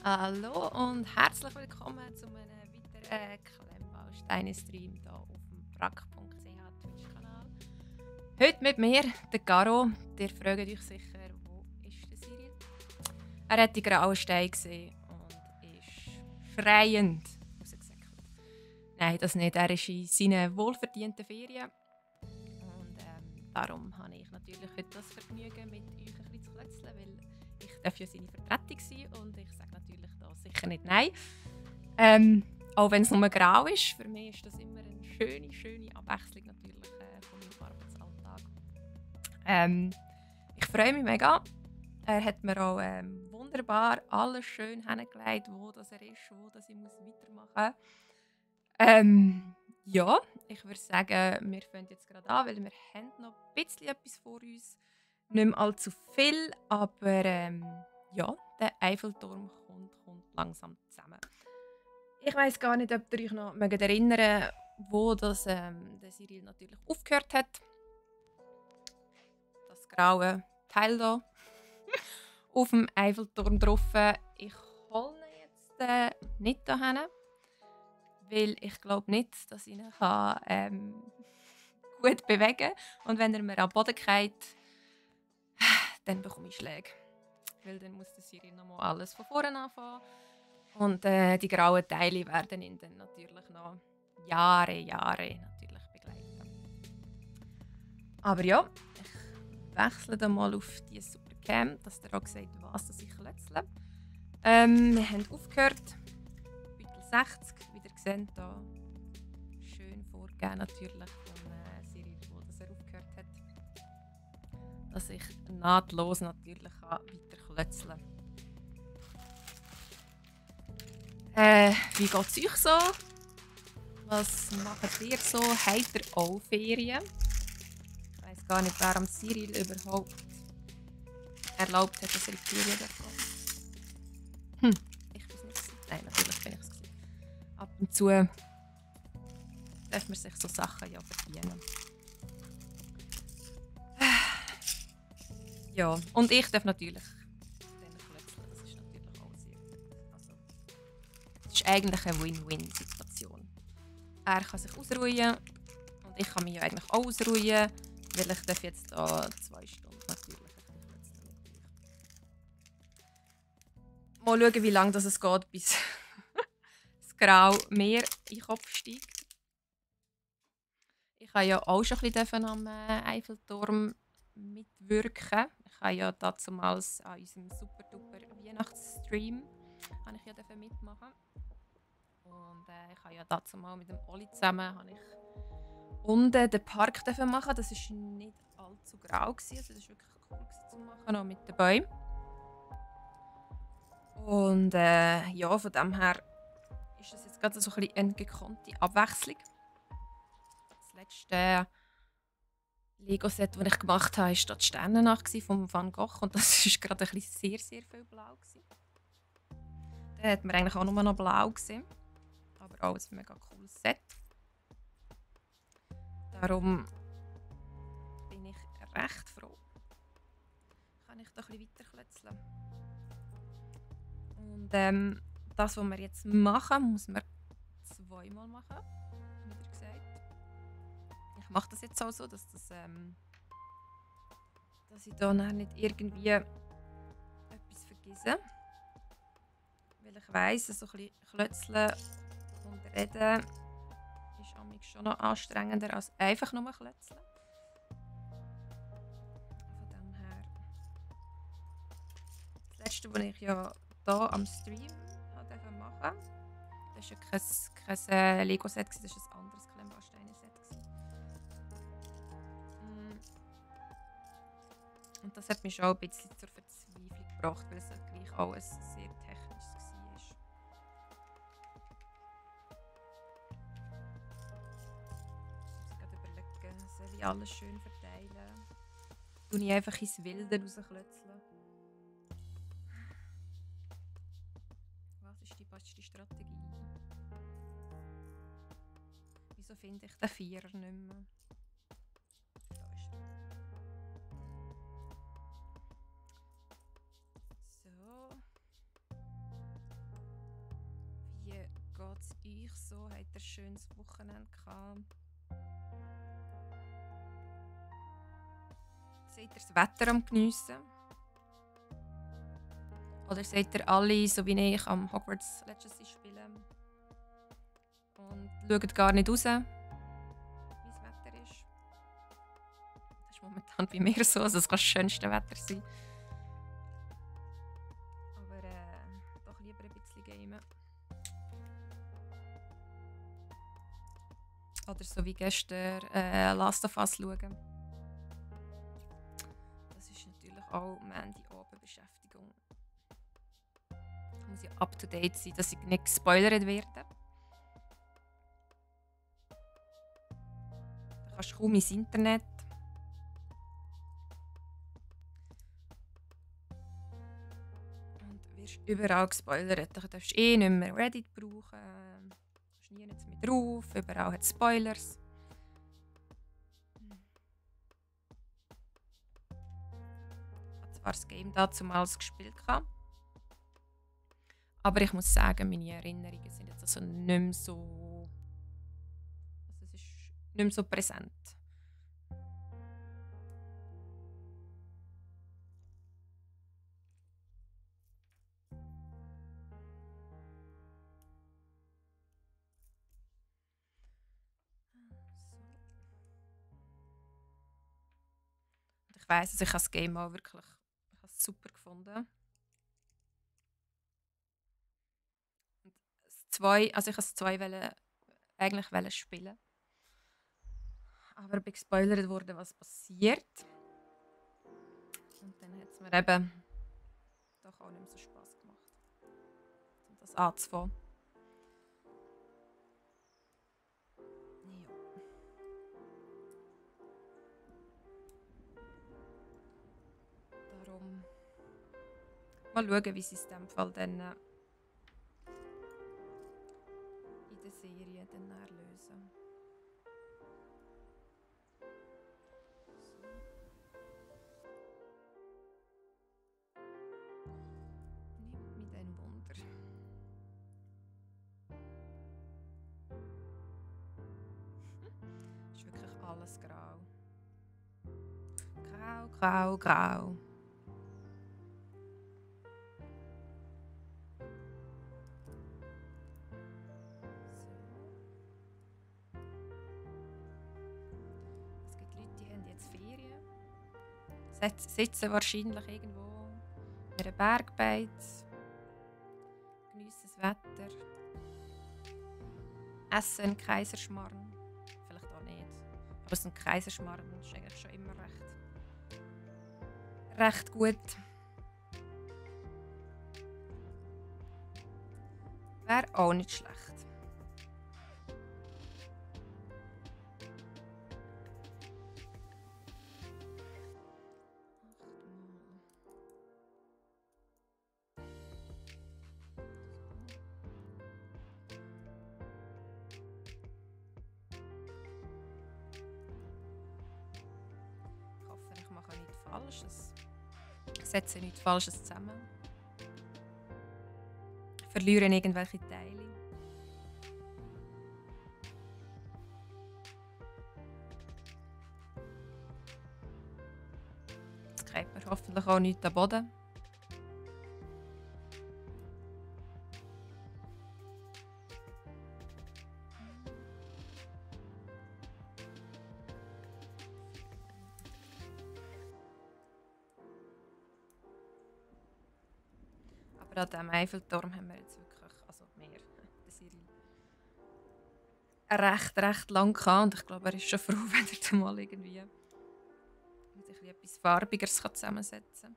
Hallo und herzlich willkommen zu einem weiteren Klemmbausteine-Stream hier auf dem brack.ch Twitch-Kanal. Heute mit mir, der Garo. Ihr fragt euch sicher, wo ist der Cyril? Er hat die grauen Steine gesehen und ist schreiend rausgesäckelt. Nein, das nicht. Er ist in seinen wohlverdienten Ferien. Und darum habe ich natürlich heute das Vergnügen, mit euch ein bisschen zu klötzeln, weil ich darf ja seine Vertretung sein und ich sage natürlich da sicher nicht nein. Auch wenn es nur grau ist, für mich ist das immer eine schöne Abwechslung natürlich von meinem Arbeitsalltag. Ich freue mich mega. Er hat mir auch wunderbar alles schön hingelegt, wo das er ist, wo das ich muss weitermachen muss. Ja, ich würde sagen, wir fangen jetzt gerade an, weil wir haben noch ein bisschen etwas vor uns. Nicht mehr allzu viel, aber ja, der Eiffelturm kommt langsam zusammen. Ich weiss gar nicht, ob ihr euch noch erinnern mögt, wo das, der Cyril natürlich aufgehört hat. Das graue Teil hier auf dem Eiffelturm drauf. Ich hole ihn jetzt nicht hierhin, weil ich glaube nicht, dass ich ihn gut bewegen kann. Und wenn er mir am Boden fällt, dann bekomme ich Schläge. Weil dann muss der Cyril nochmal alles von vorne anfangen. Und die grauen Teile werden ihn dann natürlich noch Jahre natürlich begleiten. Aber ja, ich wechsle dann mal auf die Supercam, dass der auch sagt, was das ich klötzle. Wir haben aufgehört. Beutel 60, wie ihr seht, da schön vorgegeben natürlich von Cyril, wo das er aufgehört hat. Dass ich nahtlos natürlich weiter klötzeln kann. Wie geht es euch so? Was macht ihr so? Habt ihr auch Ferien? Ich weiss gar nicht, wer am Cyril überhaupt erlaubt hat, dass er in die Ferien geht. Ich bin es nicht. Nein, natürlich bin ich es. Ab und zu darf man sich so Sachen ja verdienen. Ja, und ich darf natürlich dann klötzeln. Das ist natürlich auch sehr gut. Also, es ist eigentlich eine Win-Win-Situation. Er kann sich ausruhen und ich kann mich ja eigentlich auch ausruhen, weil ich darf jetzt da 2 Stunden natürlich ein bisschen klötzeln mit euch. Mal schauen, wie lange das es geht, bis das Grau mehr in den Kopf steigt. Ich habe ja auch schon ein bisschen am Eiffelturm mitwirken. Ich habe ja damals an unserem super-duper Weihnachtsstream ich ja mitmachen. Und ich habe ja damals mit dem Oli zusammen unten den Park machen. Das war nicht allzu grau. Also das war wirklich cool zu machen, auch mit den Bäumen. Und ja, von dem her ist das jetzt gerade so ein bisschen eine gekonnte Abwechslung. Das letzte Lego-Set, das ich gemacht habe, war die Sternennacht von Van Gogh. Und das war gerade ein bisschen sehr viel blau. Da hat man eigentlich auch nur noch blau gesehen. Aber auch ein mega cooles Set. Darum bin ich recht froh. Kann ich da ein bisschen weiter klötzeln. Und das, was wir jetzt machen, muss man 2-mal machen. Wie gesagt. Ich mache das jetzt auch so, dass ich da nicht irgendwie etwas vergesse. Weil ich weiss, so ein bisschen klötzeln und reden ist amigs schon noch anstrengender als einfach nur klötzeln. Von dem her. Das letzte, was ich ja hier am Stream machen durfte, das war ja kein Lego-Set, das war ein anderes Klemmbausteine-Set. Und das hat mich schon ein bisschen zur Verzweiflung gebracht, weil es halt gleich alles sehr technisch war. Ich muss gerade überlegen, soll ich alles schön verteilen? Tue ich einfach ins Wilde rausklötzeln? Was ist die beste Strategie? Wieso finde ich den Vierer nicht mehr? Da ist er. So. euch so? Habt ihr ein schönes Wochenende gehabt? Seid ihr das Wetter am Geniessen? Oder seid ihr alle, so wie ich, am Hogwarts Legacy spielen? Und schaut gar nicht raus, wie das Wetter ist? Das ist momentan bei mir so, also es kann das schönste Wetter sein. Aber doch lieber ein bisschen gamen. Oder so wie gestern Last of Us schauen. Das ist natürlich auch Mandy-Abend-Beschäftigung. Da muss ich up to date sein, dass ich nicht gespoilert werde. Da kannst du kaum ins Internet. Und wirst überall gespoilert. Da darfst du nicht mehr Reddit brauchen. Du kannst nie mehr drauf. Überall hat es Spoilers. Ich habe zwar das Game damals gespielt, aber ich muss sagen, meine Erinnerungen sind jetzt also nicht mehr so. Also es ist nicht mehr so präsent. Ich weiss, also ich habe das Game auch wirklich super gefunden. Und also ich wollte eigentlich spielen. Aber ich bin gespoilert worden, was passiert. Und dann hat es mir eben doch auch nicht mehr so Spass gemacht, um das anzufangen. Darum mal schauen, wie sie es in diesem Fall dann in der Serie dann lösen. Nimmt mich dann Wunder. Ist wirklich alles grau. Grau, grau, grau. Sitzen wahrscheinlich irgendwo in einer Bergbeiz, geniessen das Wetter, essen einen Kaiserschmarrn, vielleicht auch nicht, aber so ein Kaiserschmarrn ist eigentlich schon immer recht gut. Wäre auch nicht schlecht. Falsches. Setze nichts Falsches zusammen. Verlieren irgendwelche Teile. Jetzt kriegt man hoffentlich auch nichts am Boden. Aber an diesem Eiffelturm haben wir jetzt wirklich, also mehr, der Cyril, recht lang gehabt. Und ich glaube, er ist schon froh, wenn er dann mal irgendwie sich etwas Farbigeres zusammensetzen kann.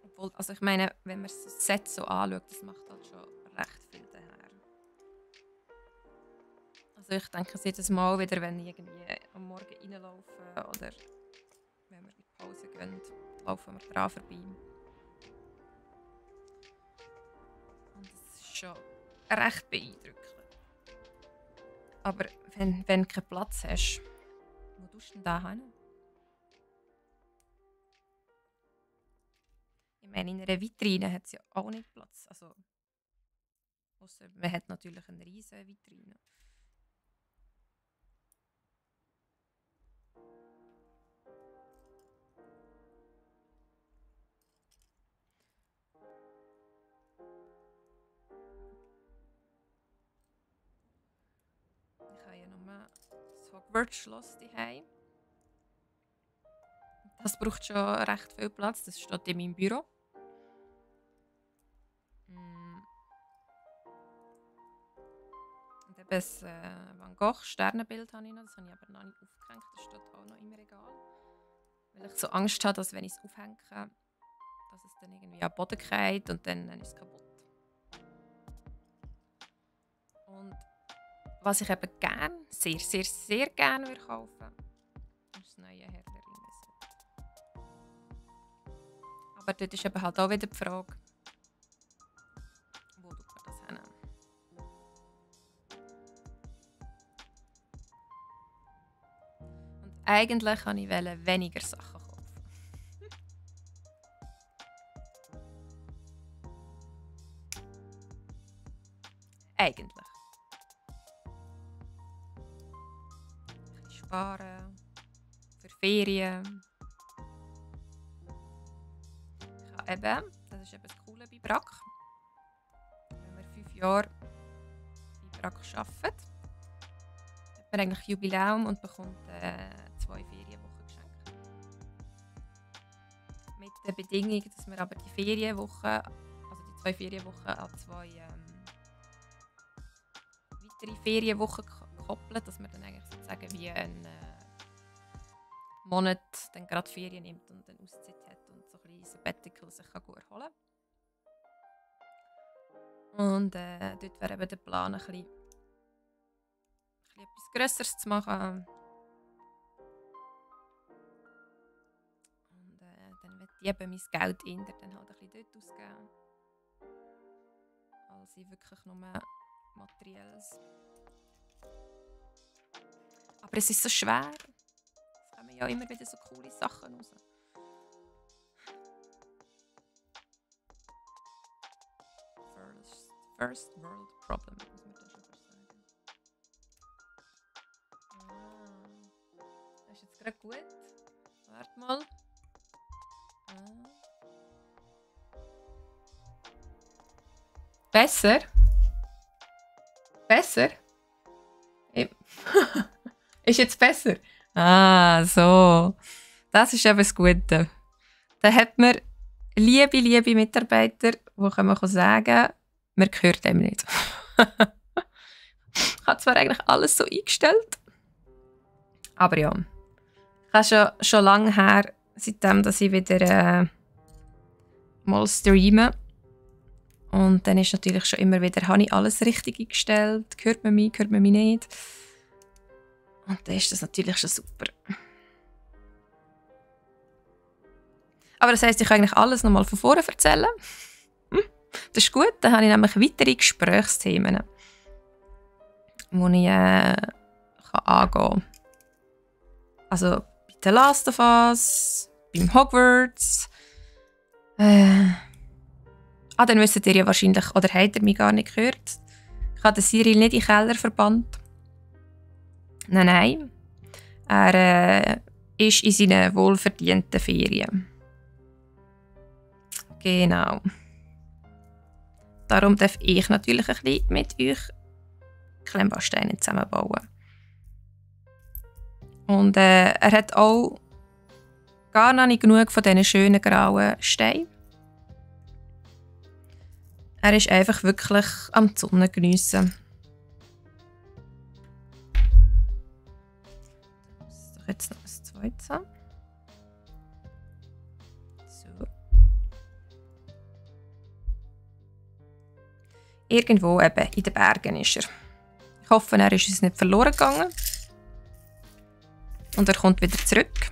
Obwohl, also ich meine, wenn man das Set so anschaut, das macht halt schon recht viel daher. Also ich denke jedes Mal wieder, wenn ich irgendwie am Morgen reinlaufe oder wenn wir in die Pause gehen, laufen wir dran vorbei. Und es ist schon recht beeindruckend. Aber wenn du keinen Platz hast, wo tust du denn da hin? Ich meine, in einer Vitrine hat es ja auch nicht Platz. Also, ausser man hat natürlich eine riesige Vitrine. Ich habe ja nur das Hogwarts-Schloss daheim. Das braucht schon recht viel Platz. Das steht in meinem Büro. Und eben das Van Gogh Sternenbild habe ich noch. Das habe ich aber noch nicht aufgehängt. Das steht auch noch im Regal. Weil ich so Angst habe, dass wenn ich es aufhänge, dass es dann irgendwie am Boden fällt und dann ist es kaputt. Und was ich eben gerne, sehr, sehr, sehr gerne würde kaufen, ist das neue Herr der Ringe. Aber dort ist eben halt auch wieder die Frage, wo tut man das hin? Und eigentlich wollte ich weniger Sachen kaufen. Eigentlich. Ein bisschen sparen. Für Ferien. Ich habe eben, das ist eben das Coole bei Brack. Wenn wir 5 Jahre bei Brack arbeiten, hat man eigentlich Jubiläum und bekommt 2 Ferienwochen geschenkt. Mit der Bedingung, dass wir aber die Ferienwochen, also die 2 Ferienwochen an 2 weitere Ferienwochen koppeln, dass man dann eigentlich sozusagen wie einen Monat dann gerade Ferien nimmt und dann Auszeit hat und so ein bisschen Sabbatical sich gut erholen kann. Und dort wäre eben der Plan, ein bisschen etwas Grösseres zu machen. Und dann möchte ich eben mein Geld dann halt ein bisschen dort ausgeben. Als ich wirklich nur Materielles. Aber es ist so schwer. Es kommen ja immer wieder so coole Sachen raus. First World Problem, muss man das schon fast sagen. Das ist jetzt gerade gut. Warte mal. Besser? Besser? Ist jetzt besser? Ah, so. Das ist eben das Gute. Da hat man liebe Mitarbeiter, die können sagen, man hört dem nicht. Ich habe zwar eigentlich alles so eingestellt, aber ja. Ich habe schon lange her, seitdem dass ich wieder mal streame. Und dann ist natürlich schon immer wieder, habe ich alles richtig eingestellt, hört man mich nicht. Und dann ist das natürlich schon super. Aber das heisst, ich kann eigentlich alles nochmal von vorne erzählen. Das ist gut, dann habe ich nämlich weitere Gesprächsthemen, die ich angehen kann. Also bei The Last of Us, beim Hogwarts. Dann wisst ihr ja wahrscheinlich, oder habt ihr mich gar nicht gehört. Ich habe den Cyril nicht in den Keller verbannt. Nein. Er ist in seinen wohlverdienten Ferien. Genau. Darum darf ich natürlich ein bisschen mit euch Klemmbausteine zusammenbauen. Und er hat auch gar noch nicht genug von diesen schönen grauen Steinen. Er ist einfach wirklich am Sonne geniessen. Jetzt noch ein zweites. So. Irgendwo eben in den Bergen ist er. Ich hoffe, er ist uns nicht verloren gegangen. Und er kommt wieder zurück.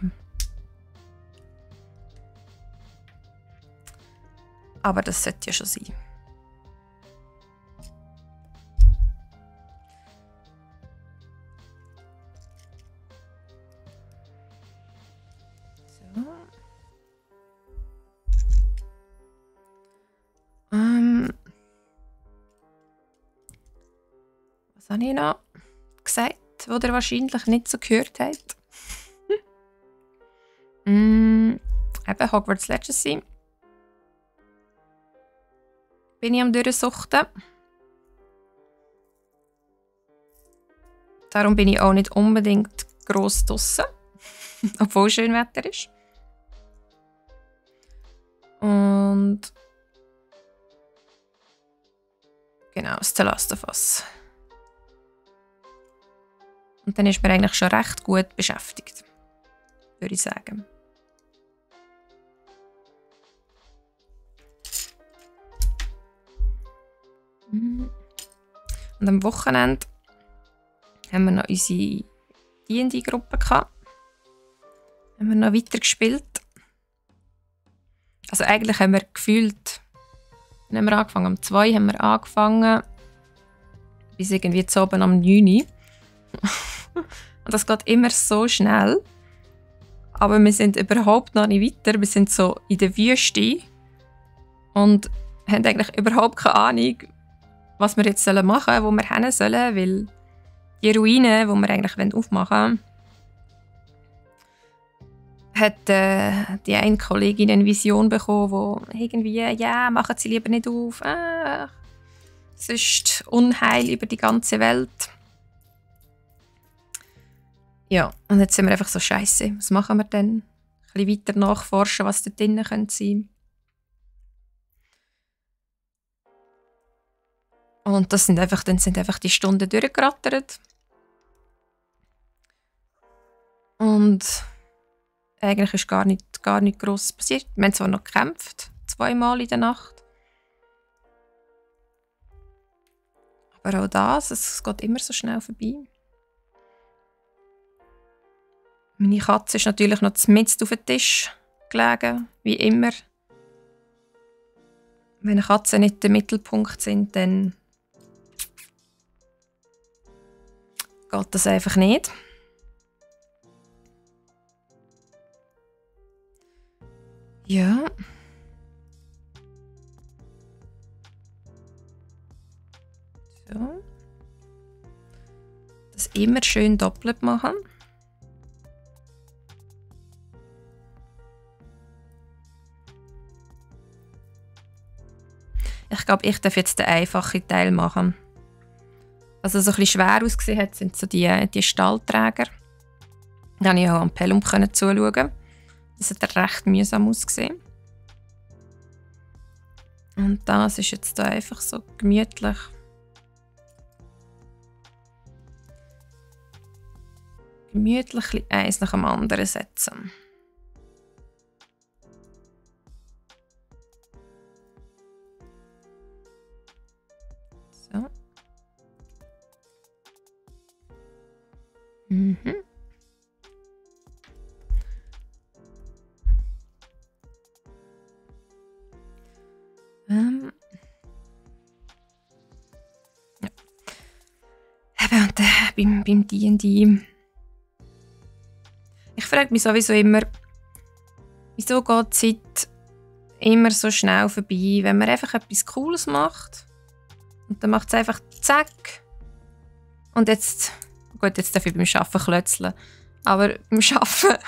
Aber das sollte ja schon sein. So. Was habe ich noch gesagt, was ihr wahrscheinlich nicht so gehört habt? Eben Hogwarts Legacy. Bin ich am Durchsuchten. Darum bin ich auch nicht unbedingt gross draussen, obwohl es schön Wetter ist. Und genau, das The Last of Us. Und dann ist man eigentlich schon recht gut beschäftigt, würde ich sagen. Und am Wochenende haben wir noch unsere D&D-Gruppe gehabt. Haben wir noch weiter gespielt. Also eigentlich haben wir gefühlt, dann haben wir angefangen, um 2 haben wir angefangen, bis irgendwie zu oben am 9. Und das geht immer so schnell. Aber wir sind überhaupt noch nicht weiter. Wir sind so in der Wüste und haben eigentlich überhaupt keine Ahnung, was wir jetzt machen sollen, wo wir hin sollen, weil die Ruine, die wir eigentlich aufmachen wollen, hat die eine Kollegin eine Vision bekommen, wo irgendwie, ja, machen sie lieber nicht auf, sonst Unheil über die ganze Welt. Ja, und jetzt sind wir einfach so, Scheiße, was machen wir denn? Ein bisschen weiter nachforschen, was da drinnen sein könnte. Und dann sind einfach die Stunden durchgerattert. Und eigentlich ist gar nicht gross passiert. Wir haben zwar noch gekämpft, 2-mal in der Nacht. Aber auch das, es geht immer so schnell vorbei. Meine Katze ist natürlich noch mitten auf dem Tisch gelegen, wie immer. Wenn Katzen nicht der Mittelpunkt sind, dann geht das einfach nicht. Ja. So. Das immer schön doppelt machen. Ich glaube, ich darf jetzt den einfachen Teil machen. Was also so ein bisschen schwer ausgesehen hat, sind so die Stahlträger. Da konnte ich auch am Pellum zuschauen. Das hat recht mühsam ausgesehen. Und das ist jetzt da einfach so gemütlich. Gemütlich eins nach dem anderen setzen. So. Mhm. Ja. Und beim D&D. Ich frage mich sowieso immer, wieso geht die Zeit immer so schnell vorbei, wenn man einfach etwas Cooles macht. Und dann macht es einfach zack. Und jetzt, gut, jetzt darf ich beim Arbeiten klötzeln. Aber beim Arbeiten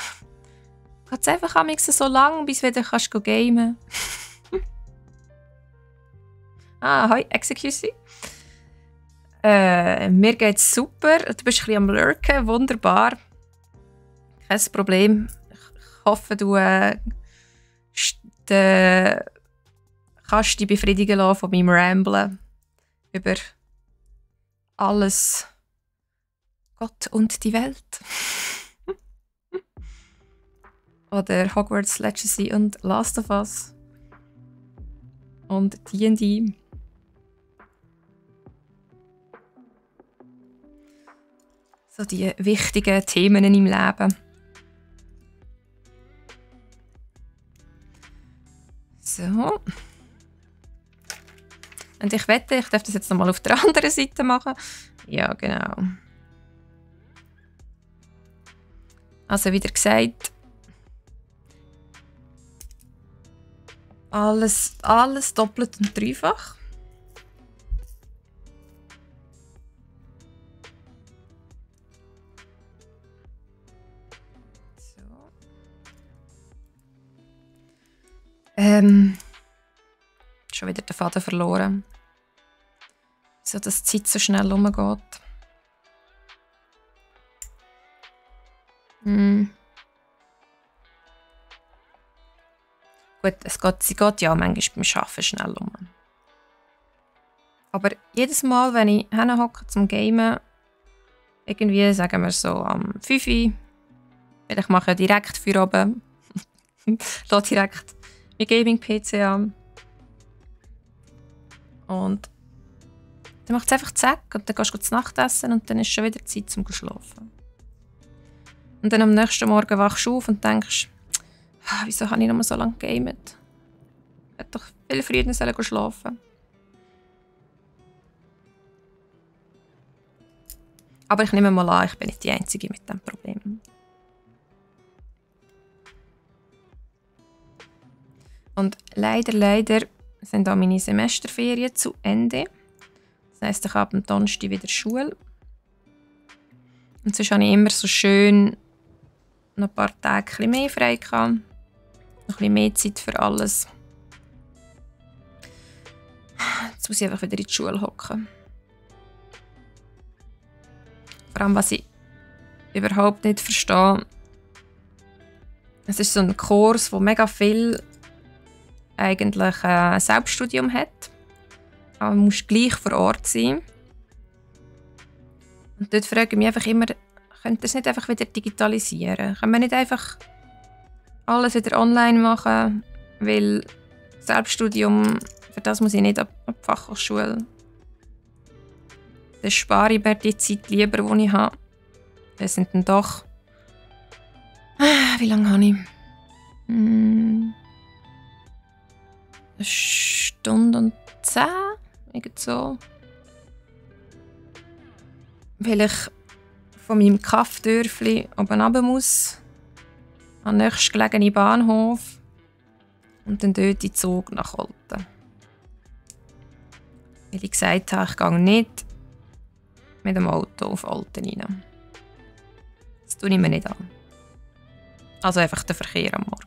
geht es einfach so lang, bis du wieder gamen kannst. Hoi, excuse. Mir geht's super. Du bist ein bisschen am Lurken, wunderbar. Kein Problem. Ich hoffe, du kannst dich befriedigen lassen von meinem Ramblen über alles, Gott und die Welt. Oder Hogwarts Legacy und Last of Us. Und D&D. So die wichtigen Themen im Leben. So. Und ich wette, ich darf das jetzt nochmal auf der anderen Seite machen. Ja, genau. Also wieder gesagt, alles doppelt und dreifach. Schon wieder den Faden verloren. So, dass die Zeit so schnell umgeht. Gut, sie geht ja manchmal beim Arbeiten schnell um. Aber jedes Mal, wenn ich hinhocke zum Gamen, irgendwie, sagen wir so, am 5 Uhr, vielleicht mache ich direkt für oben, lasse direkt mein Gaming-PC an. Und dann macht es einfach zack und dann gehst du zu Nacht essen und dann ist schon wieder Zeit zum Schlafen. Und dann am nächsten Morgen wachst du auf und denkst, wieso habe ich noch mal so lange gegamet? Ich hätte doch viel früher schlafen sollen. Aber ich nehme mal an, ich bin nicht die Einzige mit diesem Problem. Und leider sind auch meine Semesterferien zu Ende. Das heisst, ich habe am Donnerstag wieder Schule. Und sonst habe ich immer so schön noch ein paar Tage mehr frei gehabt. Noch ein bisschen mehr Zeit für alles. Jetzt muss ich einfach wieder in die Schule hocken. Vor allem, was ich überhaupt nicht verstehe. Es ist so ein Kurs, wo mega viel eigentlich ein Selbststudium hat. Aber man muss gleich vor Ort sein. Und dort frage ich mich einfach immer, könnte das nicht einfach wieder digitalisieren? Kann man nicht einfach alles wieder online machen? Weil Selbststudium, für das muss ich nicht ab die Fachhochschule. Dann spare ich mir die Zeit lieber, die ich habe. Das sind dann doch... Wie lange habe ich? Eine Stunde und 10, irgend so. Weil ich von meinem Kaffdörfli oben runter muss, an den nächstgelegenen Bahnhof und dann dort in den Zug nach Olten. Weil ich gesagt habe, ich gehe nicht mit dem Auto auf Olten rein. Das tue ich mir nicht an. Also einfach der Verkehr am Morgen.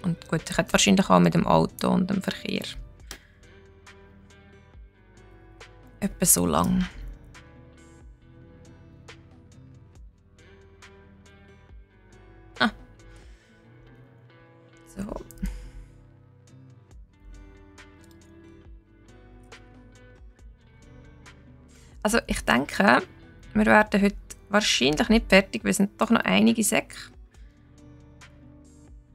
Und gut, ich hätte wahrscheinlich auch mit dem Auto und dem Verkehr etwa so lang. So. Also ich denke, wir werden heute wahrscheinlich nicht fertig, weil es sind doch noch einige Säcke.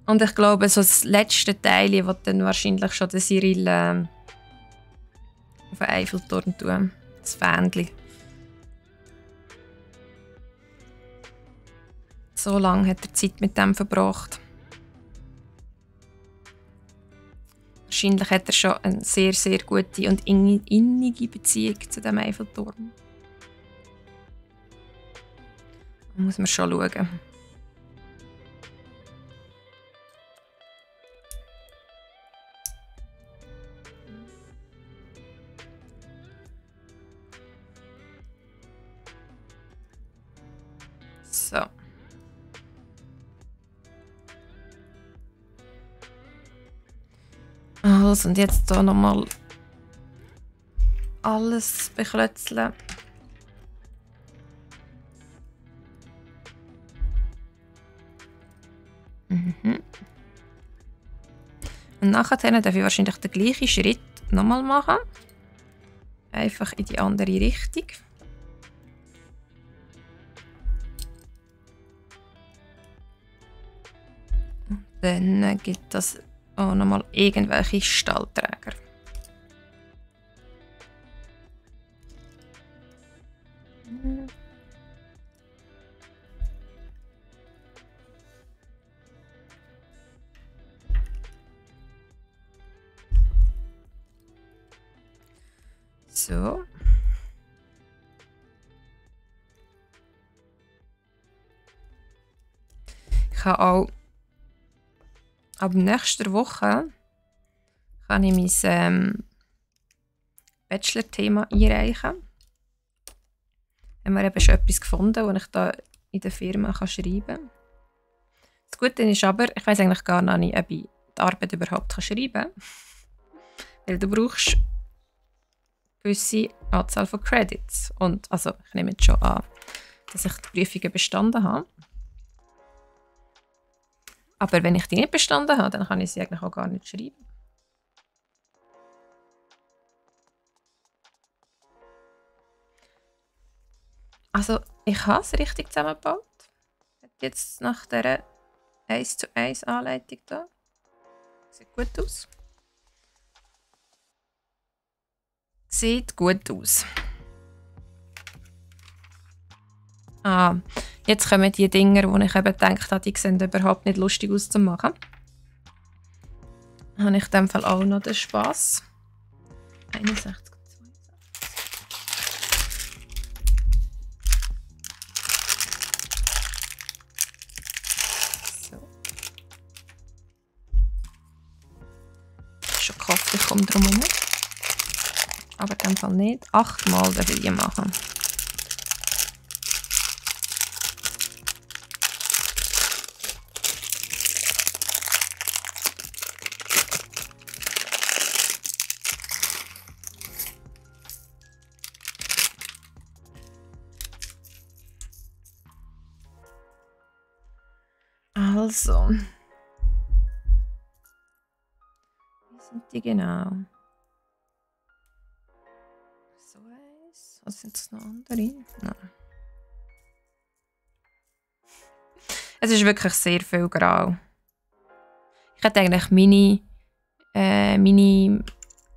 Und ich glaube, so das letzte Teil wird dann wahrscheinlich schon der Cyril auf den Eiffelturm tun. Das Fähnchen. So lange hat er Zeit mit dem verbracht. Wahrscheinlich hat er schon eine sehr, sehr gute und innige Beziehung zu dem Eiffelturm. Da muss man schon schauen. So. Also, und jetzt hier nochmal alles beklötzeln. Und nachher darf ich wahrscheinlich den gleichen Schritt nochmal machen. Einfach in die andere Richtung. Und dann gibt das auch nochmal irgendwelche Stahlträger. So. Ich habe auch ab nächster Woche kann ich mein Bachelor-Thema einreichen. Haben wir eben schon etwas gefunden, das ich da in der Firma schreiben kann. Das Gute ist aber, ich weiß eigentlich gar nicht, ob ich die Arbeit überhaupt schreiben kann. Weil du brauchst eine gewisse Anzahl von Credits. Und also, ich nehme jetzt schon an, dass ich die Prüfungen bestanden habe. Aber wenn ich die nicht bestanden habe, dann kann ich sie eigentlich auch gar nicht schreiben. Also, ich habe es richtig zusammengebaut. Jetzt nach dieser 1:1 Anleitung da. Sieht gut aus. Sieht gut aus. Jetzt kommen die Dinger, wo ich eben gedacht habe, die sehen überhaupt nicht lustig aus zu machen. Habe ich in dem Fall auch noch den Spass. 61, 62. So. Schon gehofft, ich komme drum herum. Aber in dem Fall nicht. 8-mal darf ich die machen. Also. Wie sind die genau? So eins. Was sind das noch andere? Nein. Es ist wirklich sehr viel grau. Ich hätte eigentlich meine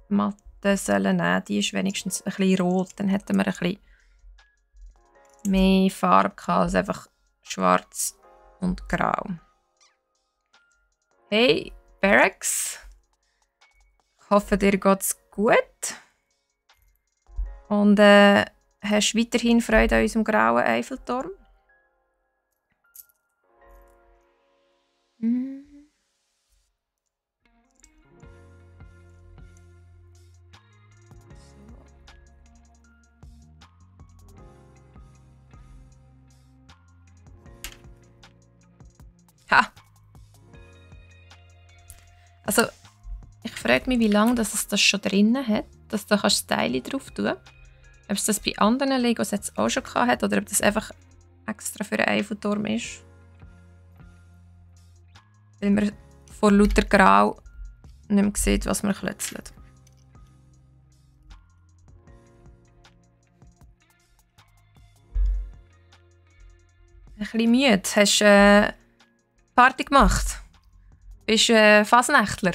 Matte sollen nehmen. Die ist wenigstens ein bisschen rot. Dann hätten wir ein bisschen mehr Farbe gehabt als einfach schwarz und grau. Hey, Barracks. Ich hoffe, dir geht's gut. Und hast weiterhin Freude an unserem grauen Eiffelturm? Ha! Also, ich frage mich, wie lange es das schon drin hat, dass du das Teile drauf tun kannst. Ob es das bei anderen Legos jetzt auch schon hat oder ob das einfach extra für einen Eiffelturm ist. Weil man vor lauter Grau nicht mehr sieht, was man klötzelt. Ein bisschen müde. Hast du Party gemacht? Bist du Fasnächtler?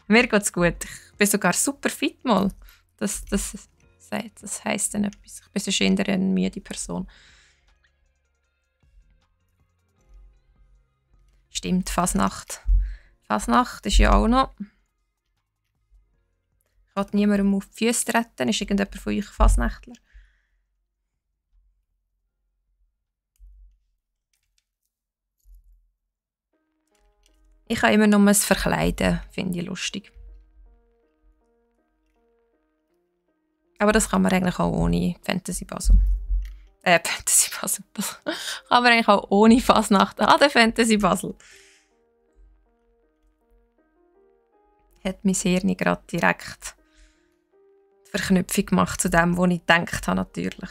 Mir geht's gut. Ich bin sogar super fit mal. Das heisst dann etwas. Ich bin sonst eher eine müde Person. Stimmt, Fasnacht. Fasnacht ist ja auch noch. Ich will niemandem auf die Füße treten. Ist irgendjemand von euch Fasnächtler? Ich kann immer nur das Verkleiden, finde ich lustig. Aber das kann man eigentlich auch ohne Fantasy Basel. Fantasy Basel. Das kann man eigentlich auch ohne Fasnacht an der Fantasy Basel. Hat mein Hirn gerade direkt die Verknüpfung gemacht zu dem, was ich gedacht habe, natürlich.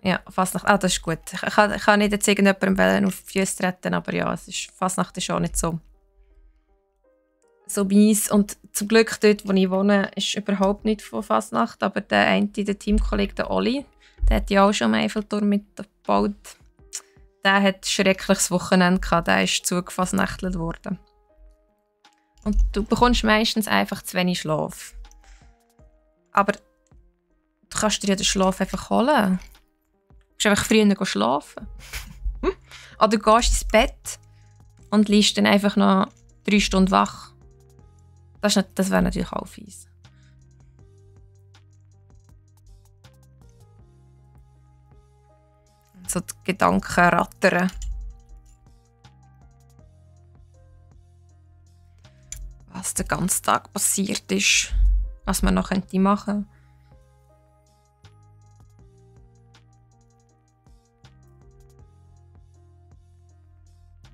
Ja, Fasnacht. Ah, das ist gut. Ich kann nicht jetzt irgendjemandem auf die Füße treten, aber ja, Fasnacht ist auch nicht so mies. Und zum Glück dort, wo ich wohne, ist überhaupt nicht von Fasnacht. Aber der Teamkollege, der Oli, der hat ja auch schon einen Eiffelturm mitgebaut. Der hat ein schreckliches Wochenende gehabt. Der ist zugefasnächtelt worden. Und du bekommst meistens einfach zu wenig Schlaf. Aber du kannst dir ja den Schlaf einfach holen. Du kannst einfach früher schlafen. Oder du gehst ins Bett und liegst dann einfach noch 3 Stunden wach. Das wäre natürlich auch fies. So die Gedanken rattern. Was den ganzen Tag passiert ist. Was man noch machen könnte.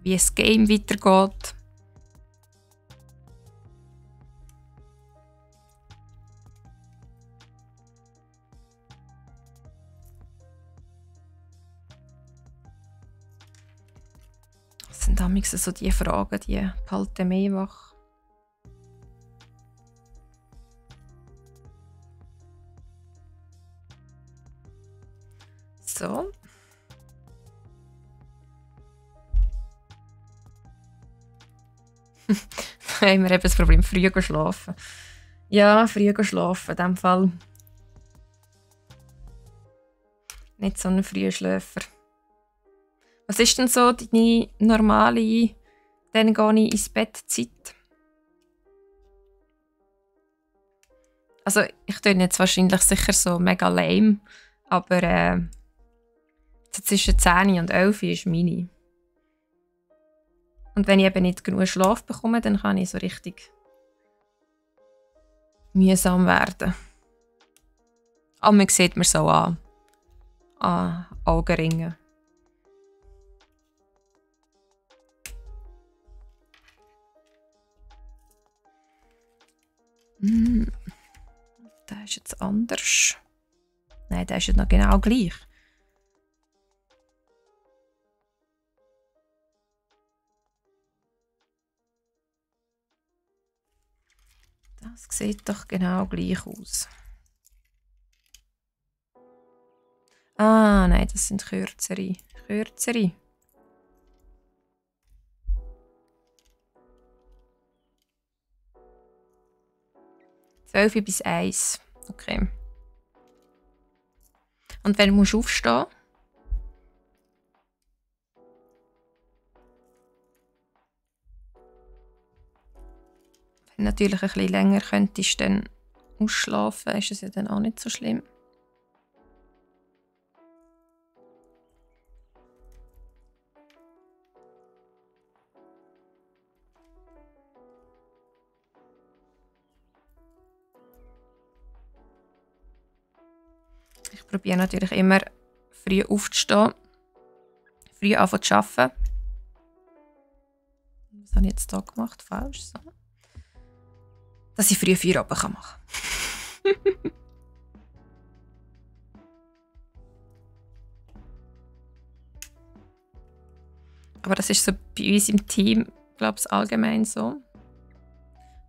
wie das Game weitergeht. Das sind damals so die Fragen, die halten mich wach. So. Da haben wir eben das Problem, früh schlafen. Ja, früh schlafen, in diesem Fall. Nicht so ein früher Schläfer. Was ist denn so deine normale, dann gehe ich ins Bett Zeit? Also ich tue jetzt wahrscheinlich sicher so mega lame, aber so zwischen 10 und 11 ist meine. Und wenn ich eben nicht genug Schlaf bekomme, dann kann ich so richtig mühsam werden. Aber man sieht mir so an Augenringen. Der ist jetzt anders. Nein, der ist jetzt noch genau gleich. Das sieht doch genau gleich aus. Ah, nein, das sind kürzere. Kürzere. Zwölf bis 1. Okay. Und wenn musst du aufstehen? Wenn du natürlich ein bisschen länger könntest dann ausschlafen, ist es ja dann auch nicht so schlimm. Ich probiere natürlich immer früh aufzustehen, früh anfangen zu arbeiten. Was habe ich jetzt hier gemacht? Falsch. So. Dass ich früh Feierabend machen kann. Aber das ist so bei uns im Team, glaube ich, allgemein so.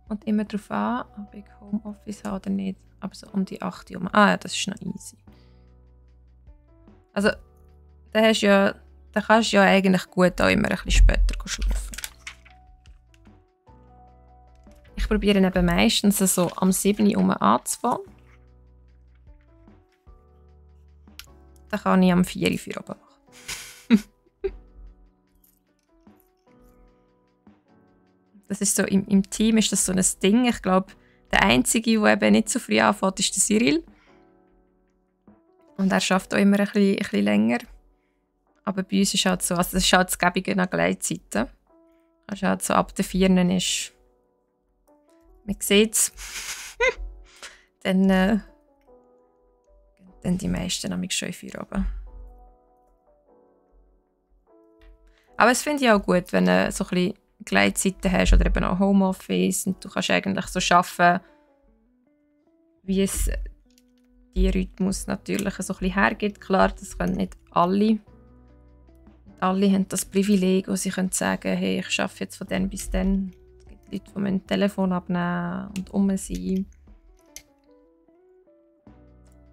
Und immer darauf an, ob ich Homeoffice habe oder nicht. Aber so um die 8 Uhr. Ah ja, das ist noch easy. Also, da kannst du ja eigentlich gut auch immer ein bisschen später schlafen. Ich probiere eben meistens so am 7 Uhr anzufangen. Dann kann ich am 4 Uhr Feierabend machen. Das ist so, im Team ist das so ein Ding. Ich glaube, der Einzige, der eben nicht so früh anfängt, ist der Cyril. Und er schafft auch immer ein bisschen länger. Aber bei uns ist halt so, also das ist halt das Gäbige nach Gleitzeiten. Also halt so ab der 4 ist, man sieht es, dann die meisten haben schon in Feierabend. Aber es finde ich auch gut, wenn du so ein bisschen Gleitzeiten hast oder eben auch Homeoffice und du kannst eigentlich so arbeiten, wie es die Rhythmus natürlich so ein bisschen hergibt. Klar, das können nicht alle. Alle haben das Privileg, wo sie können sagen, hey, ich arbeite jetzt von dann bis dann. Es gibt Leute, die mein Telefon abnehmen und sein.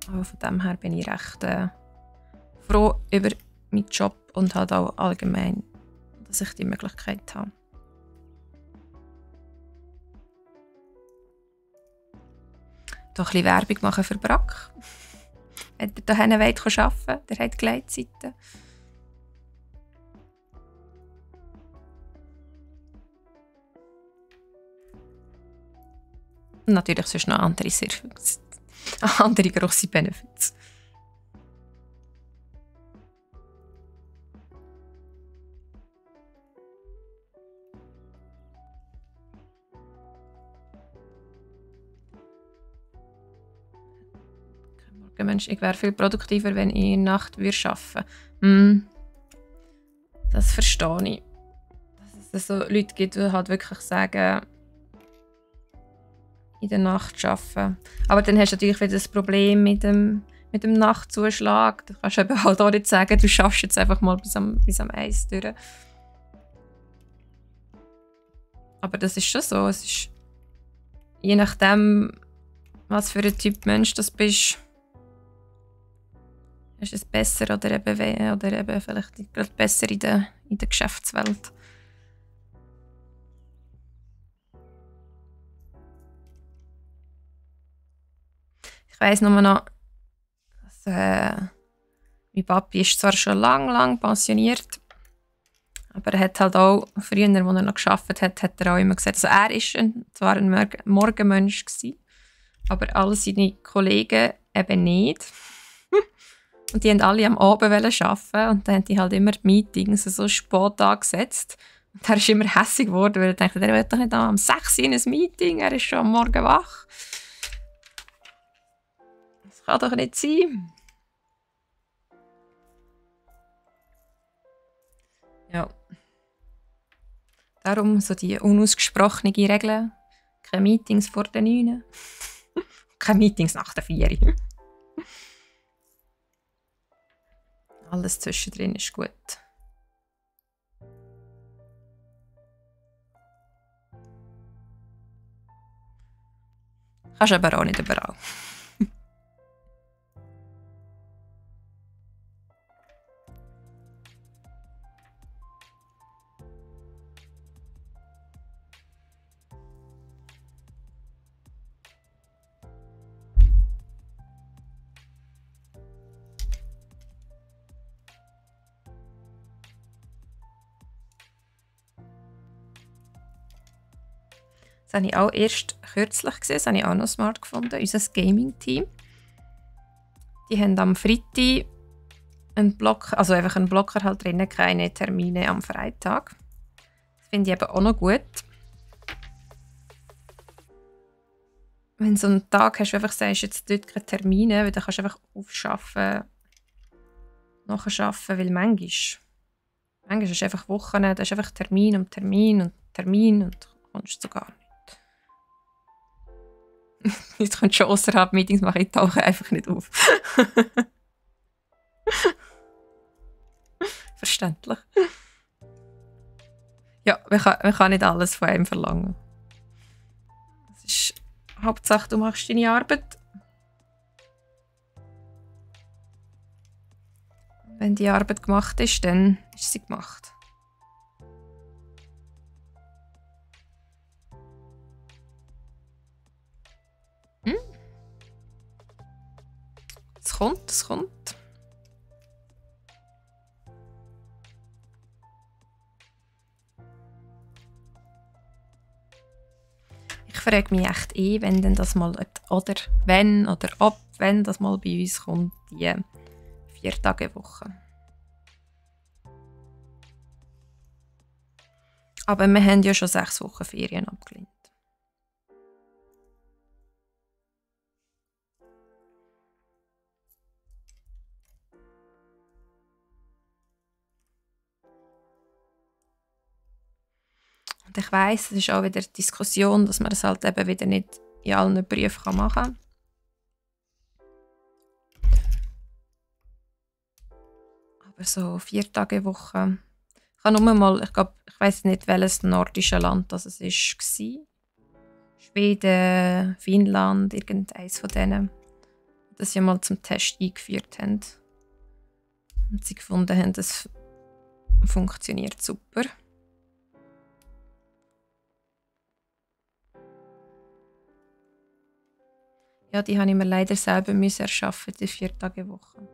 Aber von dem her bin ich recht froh über meinen Job und halt auch allgemein, dass ich die Möglichkeit habe. Hier ein bisschen Werbung machen für Brack. Wenn ihr hier arbeiten wollt, der hat Gleitzeiten. Und natürlich sonst noch andere Services. Andere grosse Benefits. Mensch, ich wäre viel produktiver, wenn ich in der Nacht arbeiten würde. Das verstehe ich. es so Leute gibt, die halt wirklich sagen, in der Nacht arbeiten. Aber dann hast du natürlich wieder das Problem mit dem Nachtzuschlag. Du kannst eben halt auch nicht sagen, du schaffst jetzt einfach mal bis am 1 durch. Aber das ist schon so. Es ist, je nachdem, was für ein Typ Mensch das bist, ist es besser oder eben vielleicht gerade besser in der Geschäftswelt. Ich weiss nur noch, dass mein Papi ist zwar schon lang pensioniert, aber er hat halt auch, früher, als er noch gearbeitet hat, hat er auch immer gesagt, also er war zwar ein Morgenmensch gewesen, aber alle seine Kollegen eben nicht. Und die wollten alle am Abend arbeiten und dann haben die halt immer die Meetings so spät angesetzt. Und er ist immer hässlich geworden, weil er dachte, er will doch nicht am 6 Uhr in ein Meeting, er ist schon am Morgen wach. Das kann doch nicht sein. Ja. Darum so die unausgesprochene Regel. Keine Meetings vor den 9. Keine Meetings nach der 4. Alles zwischendrin ist gut. Kannst aber auch nicht überall. Das habe ich auch erst kürzlich gesehen, das habe ich auch noch smart gefunden, unser Gaming-Team. Die haben am Freitag einen Blocker, also einfach einen Blocker halt drin, keine Termine am Freitag. Das finde ich eben auch noch gut. Wenn du so einen Tag hast, wo du einfach sagst, jetzt dort keine Termine, weil dann kannst du einfach aufschaffen, nachschaffen, weil manchmal ist einfach Wochen, da ist einfach Termin und Termin und Termin und du kommst so gar nicht. Jetzt kannst du schon außerhalb Meetings machen, ich tauche einfach nicht auf. Verständlich. Ja, man kann nicht alles von einem verlangen. Das ist Hauptsache, du machst deine Arbeit. Wenn die Arbeit gemacht ist, dann ist sie gemacht. Es kommt. Ich frage mich echt wenn denn das mal oder wenn oder ob wenn das mal bei uns kommt, die 4-Tage-Woche. Aber wir haben ja schon 6 Wochen Ferien abgelehnt. Und ich weiss, es ist auch wieder die Diskussion, dass man das halt eben wieder nicht in allen Berufen machen kann. Aber so 4-Tage-Woche. Ich habe nur mal, ich weiss nicht, welches nordische Land das es war. Schweden, Finnland, irgendeins von denen. Das sie mal zum Test eingeführt haben. Und sie gefunden haben, das funktioniert super. Ja, die habe ich mir leider selber erschaffen, die 4-Tage-Woche.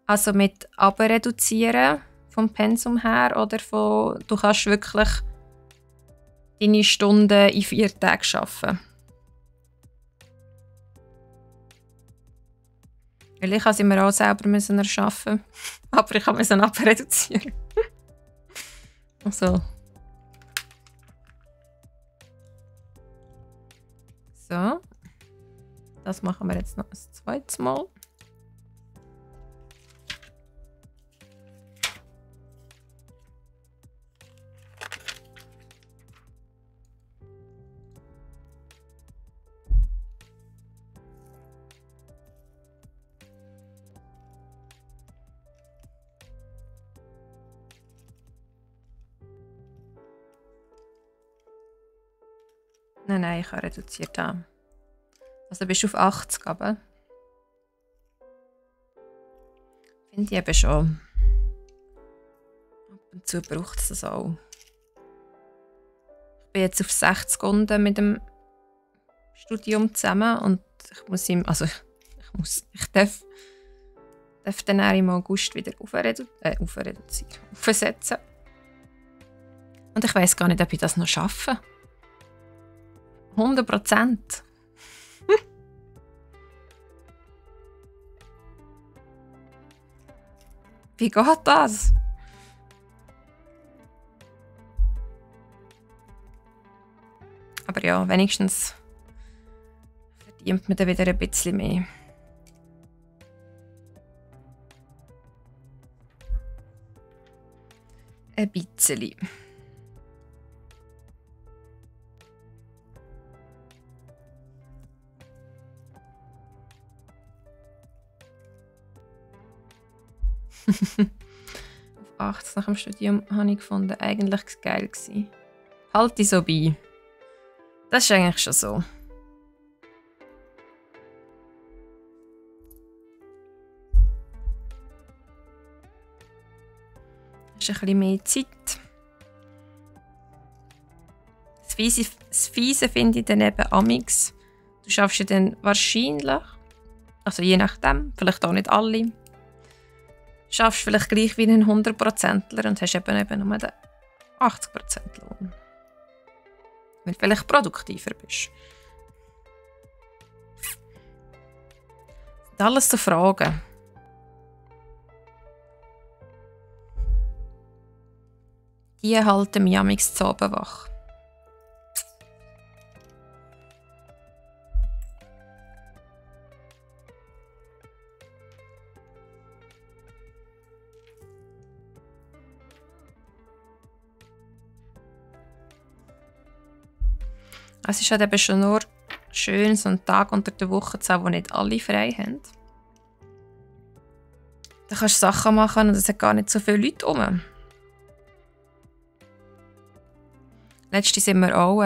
Also mit abreduzieren vom Pensum her oder du kannst wirklich deine Stunden in 4 Tagen arbeiten. Weil ich sie mir auch selber erschaffen, aber ich musste abreduzieren. Also. So. Das machen wir jetzt noch ein zweites Mal. Nein, ich habe reduziert haben. Also bist du auf 80, aber finde ich eben schon. Ab und zu braucht es das auch. Ich bin jetzt auf 60 Sekunden mit dem Studium zusammen und ich darf dann auch im August wieder aufsetzen. Und ich weiss gar nicht, ob ich das noch schaffe. 100%. Wie geht das? Aber ja, wenigstens verdient man dann wieder ein bisschen mehr. Ein bisschen. Auf 80 nach dem Studium habe ich gefunden, eigentlich geil gewesen. Halte ich so bei. Das ist eigentlich schon so. Hast ein bisschen mehr Zeit. Das Fiese finde ich dann eben amix. Du schaffst ja dann wahrscheinlich, also je nachdem, vielleicht auch nicht alle, schaffst vielleicht gleich wie ein 100%ler und hast eben nur den 80% Lohn. Wenn du vielleicht produktiver bist. Das sind alles so Fragen. Die halten mich amix zu Abend wach. Es ist halt eben schon nur schön, so einen Tag unter der Woche zu haben, wo nicht alle frei haben. Da kannst du Sachen machen und es hat gar nicht so viele Leute rum. Letztens sind wir auch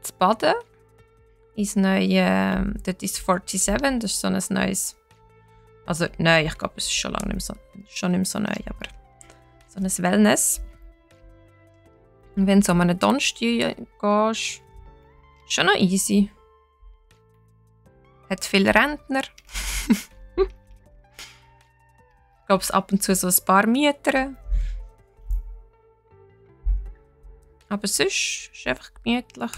zu baden. Ins neue, dort ist 47, das ist so ein neues. Also neu, ich glaube, es ist schon lange nicht mehr so neu, aber so ein Wellness. Und wenn du so an einen Donnerstag gehst, schon noch easy. Hat viele Rentner. Ich glaube, es ab und zu so ein paar Mieter. Aber sonst ist es einfach gemütlich.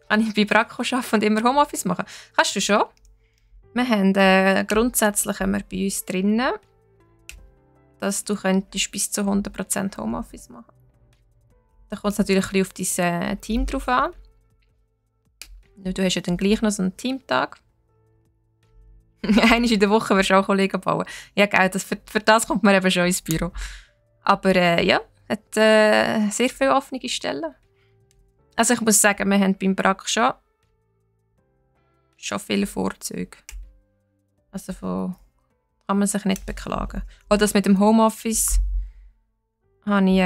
Kann ich bei Bracco arbeiten und immer Homeoffice machen? Kannst du schon. Wir haben grundsätzlich haben wir bei uns drinnen, dass du könntest bis zu 100% Homeoffice machen. Da kommt es natürlich ein bisschen auf dein Team drauf an. Du hast ja dann gleich noch so einen Teamtag. Einmal in der Woche wirst du auch Kollegen bauen. Ja, gell, für das kommt man eben schon ins Büro. Aber ja, hat sehr viele offene Stellen. Also ich muss sagen, wir haben beim Brack schon viele Vorzüge. Also kann man sich nicht beklagen. Auch das mit dem Homeoffice habe ich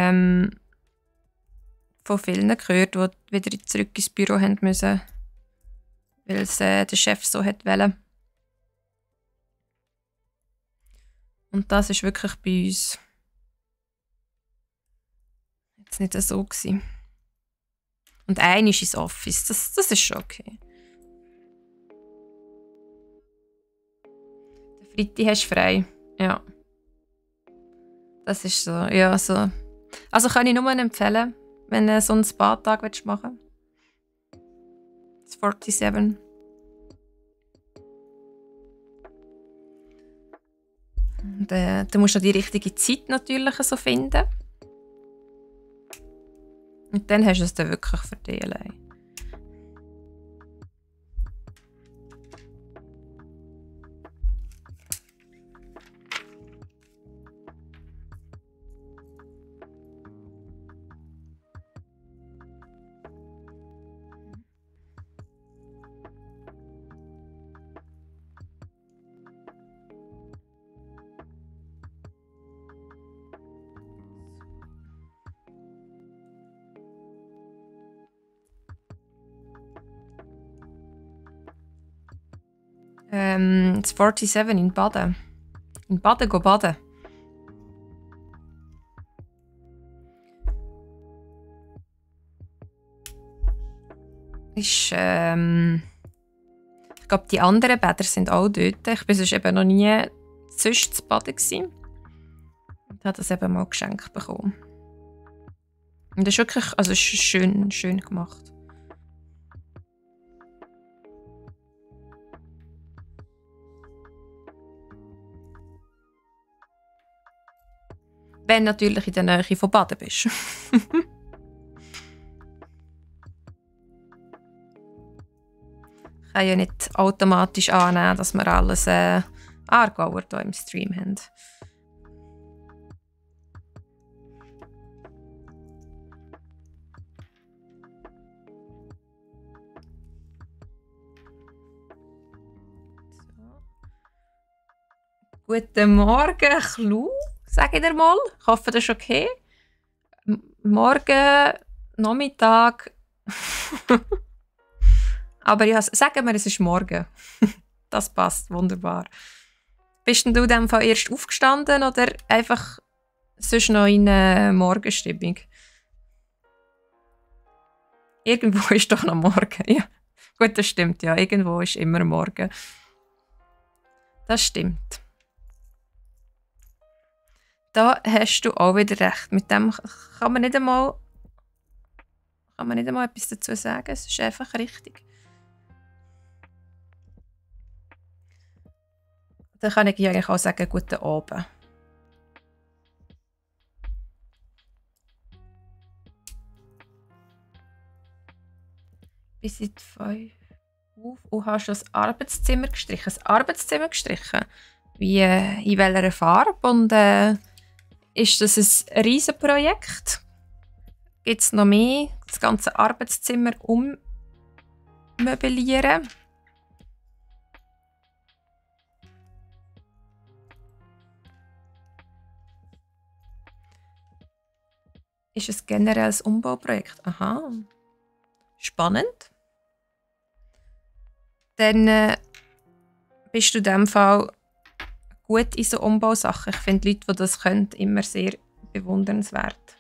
von vielen gehört, die wieder zurück ins Büro haben müssen, weil es der Chef so wollte. Und das war wirklich bei uns jetzt nicht so gewesen. Und einmal ins Office, das ist schon okay. Den Freitag hast du frei, ja. Das ist so, ja, so. Also kann ich nur empfehlen, wenn du so einen Spa-Tag machen willst. Das 47. Und, du musst auch die richtige Zeit natürlich so finden. Und dann hast du es dann wirklich für dich allein. Das 47 in Baden. In Baden go baden. Ist, ich glaube, die anderen Bäder sind auch dort. Ich war sonst eben noch nie sonst zu baden gewesen. Und habe das eben mal geschenkt bekommen. Und das ist wirklich, also ist schön, schön gemacht. Wenn du natürlich in der Nähe von Baden bist. Ich kann ja nicht automatisch annehmen, dass wir alles Aargauer hier im Stream haben. So. Guten Morgen, Chlu, sage ich dir mal. Ich hoffe, das ist okay. Morgen, Nachmittag. Aber ja, sagen wir, es ist morgen. Das passt wunderbar. Bist denn du in dem Fall erst aufgestanden oder einfach sonst noch in Morgenstimmung? Irgendwo ist doch noch morgen. Ja. Gut, das stimmt, ja. Irgendwo ist immer morgen. Das stimmt. Da hast du auch wieder recht. Mit dem kann man nicht einmal etwas dazu sagen. Es ist einfach richtig. Dann kann ich eigentlich auch sagen, guten Abend. Bis seit 5 auf und hast das Arbeitszimmer gestrichen. Das Arbeitszimmer gestrichen? Wie, in welcher Farbe? Und ist das ein Riesenprojekt? Gibt es noch mehr? Das ganze Arbeitszimmer ummöblieren? Ist es generell ein Umbauprojekt? Aha. Spannend. Dann bist du in diesem Fall gut in so Umbausachen. Ich finde Leute, die das können, immer sehr bewundernswert.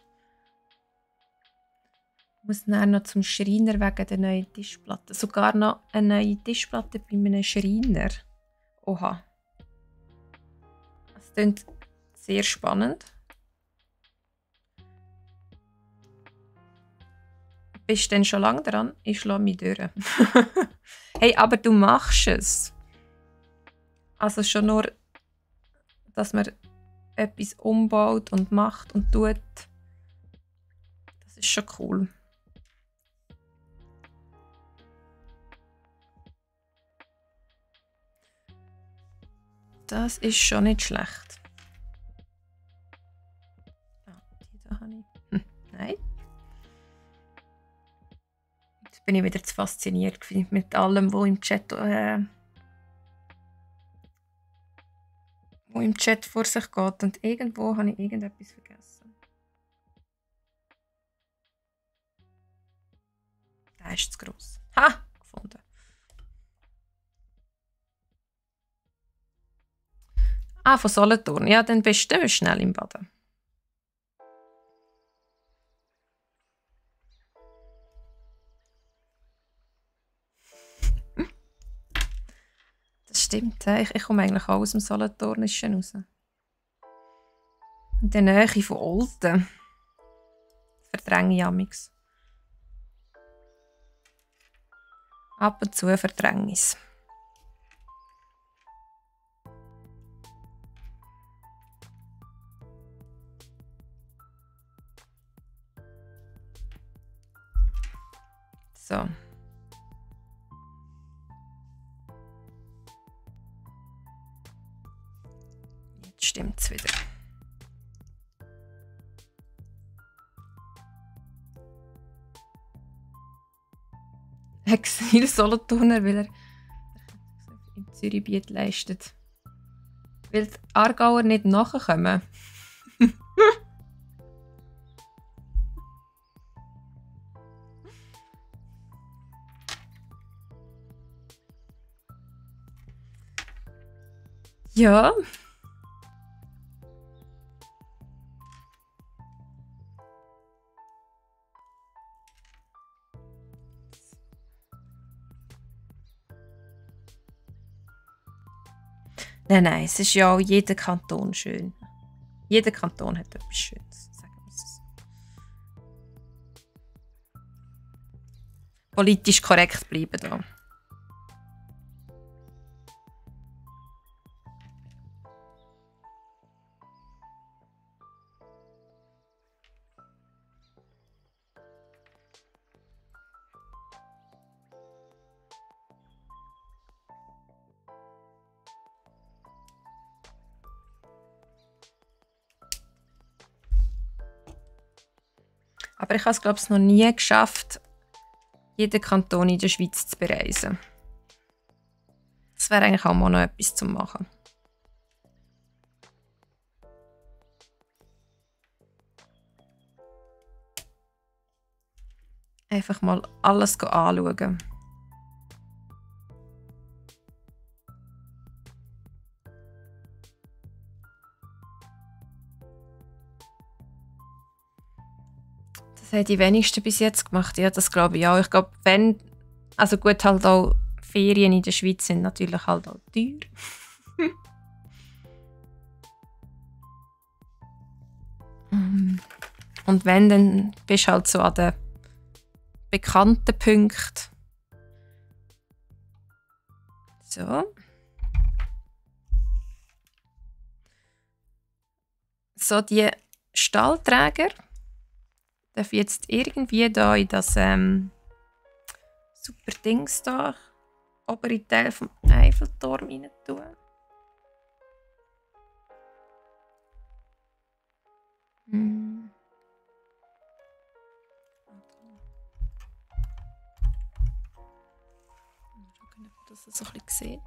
Ich muss dann noch zum Schreiner wegen der neuen Tischplatte. Sogar noch eine neue Tischplatte bei einem Schreiner. Oha. Das klingt sehr spannend. Bist du denn schon lange dran? Ich schlage mich durch. Hey, aber du machst es. Also schon nur, dass man etwas umbaut und macht und tut. Das ist schon cool. Das ist schon nicht schlecht. Ah, die da habe ich. Nein. Jetzt bin ich wieder zu fasziniert mit allem, was im Chat vor sich geht. Und irgendwo habe ich irgendetwas vergessen. Der ist zu gross. Ha! Gefunden. Ah, von Solothurn. Ja, dann bist du schnell im Baden. Das stimmt. Ich komme eigentlich auch aus dem Solothurnischen raus. In der Nähe von Olten. Verdränge ich amigs. Ab und zu verdränge ich es. So. Jetzt stimmt es wieder. Exil Solothurner, weil er im Zürichbiet leistet. Weil die Aargauer nicht nachkommen. Ja. Nein, es ist ja auch jeder Kanton schön. Jeder Kanton hat etwas Schönes, sagen wir es so. Politisch korrekt bleiben da. Aber ich habe es, glaube ich, noch nie geschafft, jeden Kanton in der Schweiz zu bereisen. Das wäre eigentlich auch mal noch etwas zu machen. Einfach mal alles anschauen. Das haben die wenigsten bis jetzt gemacht. Ja, das glaube ich auch. Ich glaube, wenn... Also gut, halt auch Ferien in der Schweiz sind natürlich halt auch teuer. Und wenn, dann bist du halt so an den bekannten Punkten. So. So, die Stahlträger darf ich jetzt irgendwie da in das super Dings da, obere Teil vom Eiffelturm rein tun. Mal schauen, ob das so ein bisschen sieht.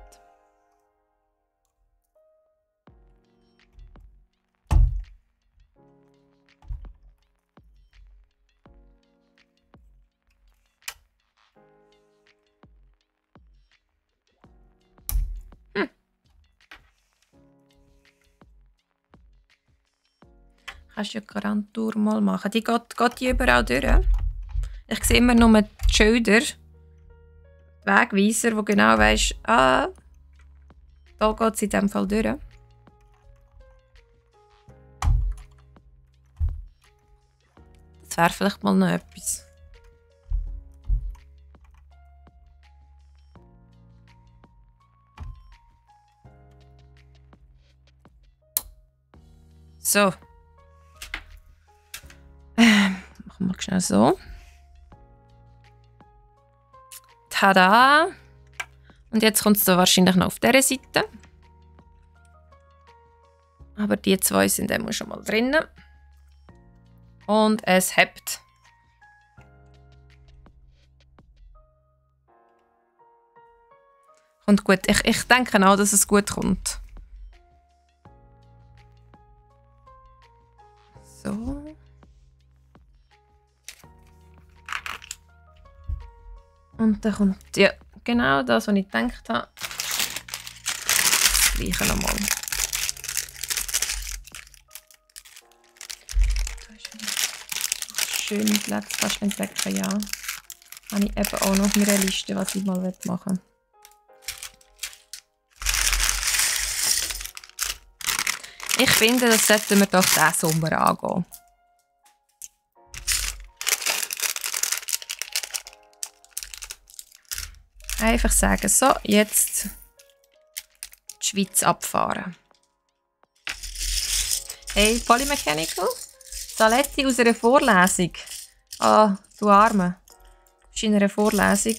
Kannst du ja Garantur mal machen. Die geht die überall durch. Ich sehe immer nur die Schilder, die Wegweiser, wo genau weisst, da geht es in diesem Fall durch. Das wäre vielleicht mal noch etwas. So. Machen wir schnell so. Tada! Und jetzt kommt es da wahrscheinlich noch auf dieser Seite. Aber die zwei sind immer schon mal drin. Und es hebt. Und gut, ich denke auch, dass es gut kommt. So. Und dann kommt ja genau das, was ich gedacht habe. Das Gleiche nochmal. Schön Platz fast entdecken, ja. Habe ich eben auch noch auf meiner Liste, was ich mal machen will. Ich finde, das sollten wir doch diesen Sommer angehen. Einfach sagen, so, jetzt die Schweiz abfahren. Hey, Polymechanical? Saletti aus einer Vorlesung. Ah, du Arme. Du bist in einer Vorlesung.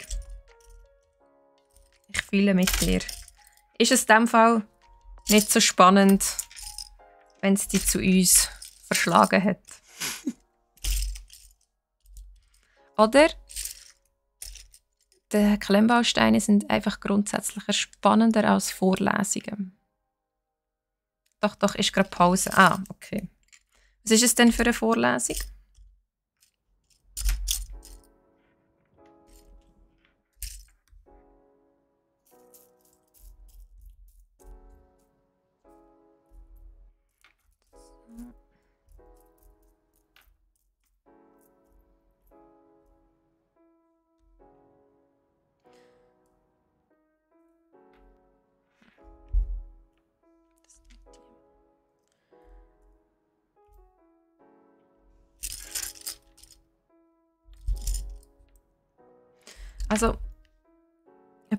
Ich fühle mit dir. Ist es in diesem Fall nicht so spannend, wenn es dich zu uns verschlagen hat? Oder? Die Klemmbausteine sind einfach grundsätzlich spannender als Vorlesungen. Doch, ist gerade Pause. Ah, okay. Was ist es denn für eine Vorlesung? Also,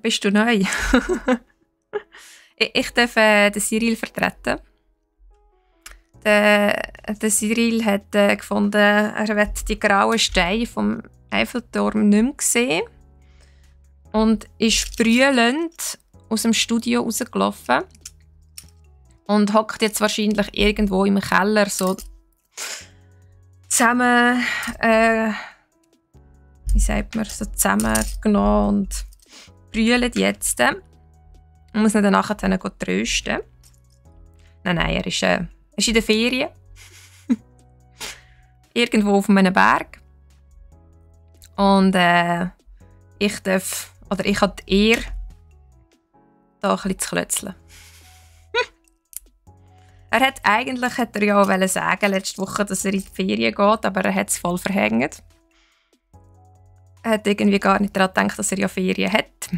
bist du neu? Ich darf den Cyril vertreten. Der Cyril hat gefunden, er wird die grauen Steine vom Eiffelturm nicht mehr sehen. Und ist brüllend aus dem Studio rausgelaufen. Und hockt jetzt wahrscheinlich irgendwo im Keller so zusammen, wie sagt man, so zusammengenommen und brüllt jetzt. Man muss ihn dann nachher trösten. Nein, er ist in der Ferien. Irgendwo auf einem Berg. Und ich habe die Ehre, da ein bisschen zu klötzeln. Eigentlich hat er ja sagen letzte Woche, dass er in die Ferien geht, aber er hat es voll verhängt. Er hat irgendwie gar nicht daran gedacht, dass er ja Ferien hat.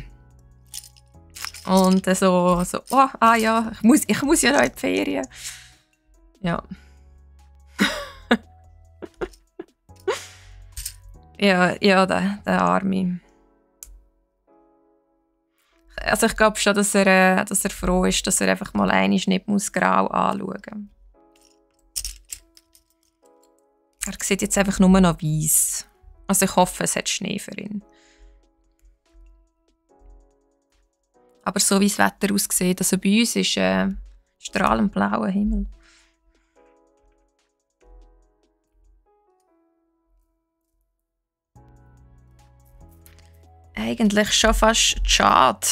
Und so ja, ich muss ja noch in die Ferien. Ja. ja, der Arme. Also ich glaube schon, dass er froh ist, dass er einfach mal einmal nicht grau anschauen muss. Er sieht jetzt einfach nur noch weiss. Also ich hoffe, es hat Schnee für ihn. Aber so wie das Wetter aussieht, also bei uns ist strahlend blauer Himmel. Eigentlich schon fast schade,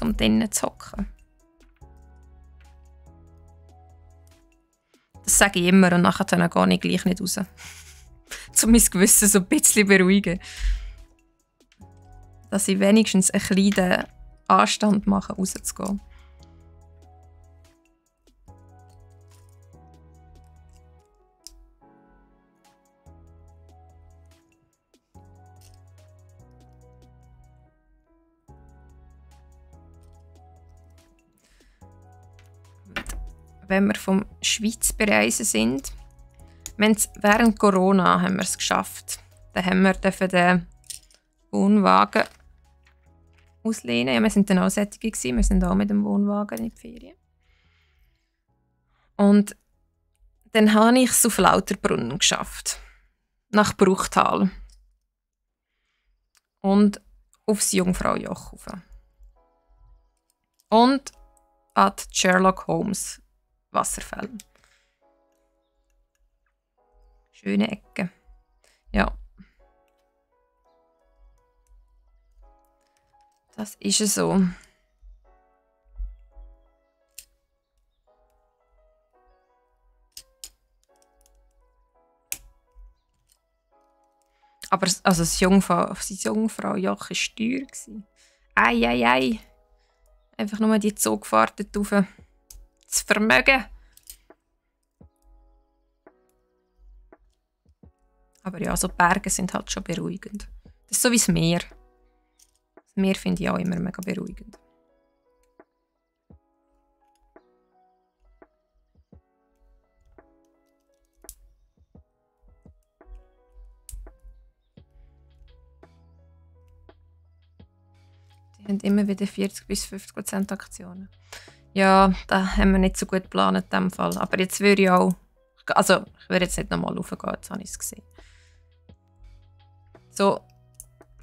um drinnen zu hocken. Das sage ich immer und nachher gehe ich gleich nicht raus. Um mein Gewissen so ein bisschen beruhigen. Dass ich wenigstens einen kleinen Anstand mache, rauszugehen. Wenn wir vom Schweiz bereisen sind, während Corona haben wir es geschafft. Dann haben wir den Wohnwagen auslehnen. Ja, wir sind dann auch sättig gewesen. Wir sind auch mit dem Wohnwagen in die Ferien. Und dann habe ich es auf Lauterbrunnen geschafft. Nach Bruchtal. Und aufs Jungfraujoch rauf. Und an die Sherlock Holmes Wasserfälle. Schöne Ecke. Ja. Das ist es so. Aber also das Jungfraujoch war teuer. Ei. Einfach nur die Zugfahrt rauf. Das Vermögen. Aber ja, so Berge sind halt schon beruhigend. Das ist so wie das Meer. Das Meer finde ich auch immer mega beruhigend. Die haben immer wieder 40 bis 50% Aktionen. Ja, da haben wir nicht so gut geplant in diesem Fall. Aber jetzt würde ich auch... Also, ich würde jetzt nicht nochmal raufgehen, jetzt habe ich es gesehen. So,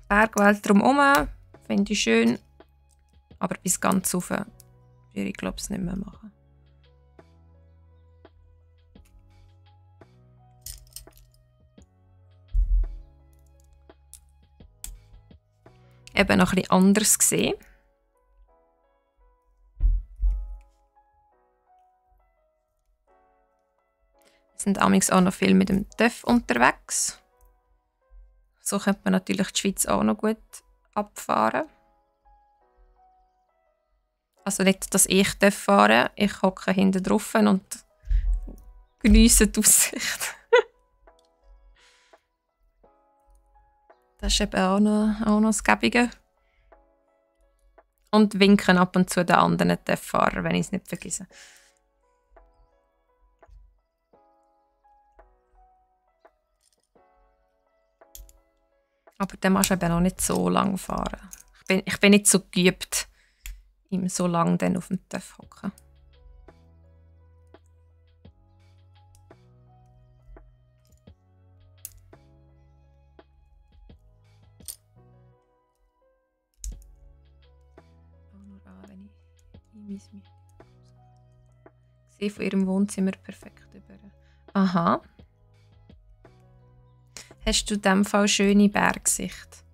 Bergwelt drumherum finde ich schön. Aber bis ganz rauf würde ich, glaube ich, nicht mehr machen. Eben noch ein bisschen anders gesehen. Wir sind amigs auch noch viel mit dem TÜV unterwegs. So könnte man natürlich die Schweiz auch noch gut abfahren. Also nicht, dass ich fahren darf. Ich hocke hinten drauf und geniesse die Aussicht. Das ist eben auch noch das Gäbige. Und winken ab und zu den anderen Fahrern, wenn ich es nicht vergesse. Aber dann musst du eben noch nicht so lang fahren. Ich bin nicht so geübt, ihm so lange dann auf dem TÜV hocken. Nur an, wenn ich in mein Meeting sehe von ihrem Wohnzimmer perfekt über. Aha. Hast du in diesem Fall schöne Bergsicht?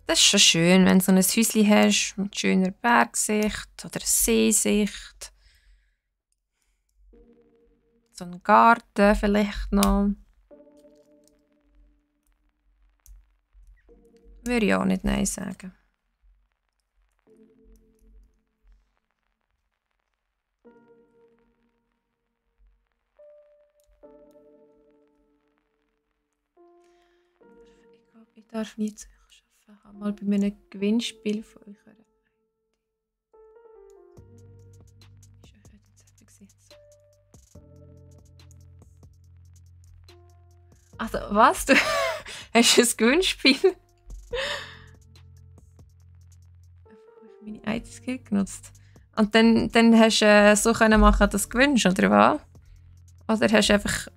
Das ist schon schön, wenn du so ein Häuschen hast mit schöner Bergsicht oder Seesicht. So ein Garten vielleicht noch. Würde ich auch nicht Nein sagen. Ich darf nie zu euch arbeiten. Ich habe mal bei einem Gewinnspiel von euch. Also, was? Du hast ein Gewinnspiel? Ich habe meine IT-Skill genutzt. Und dann hast du so können machen, dass du gewinnst, oder was? Oder hast du einfach.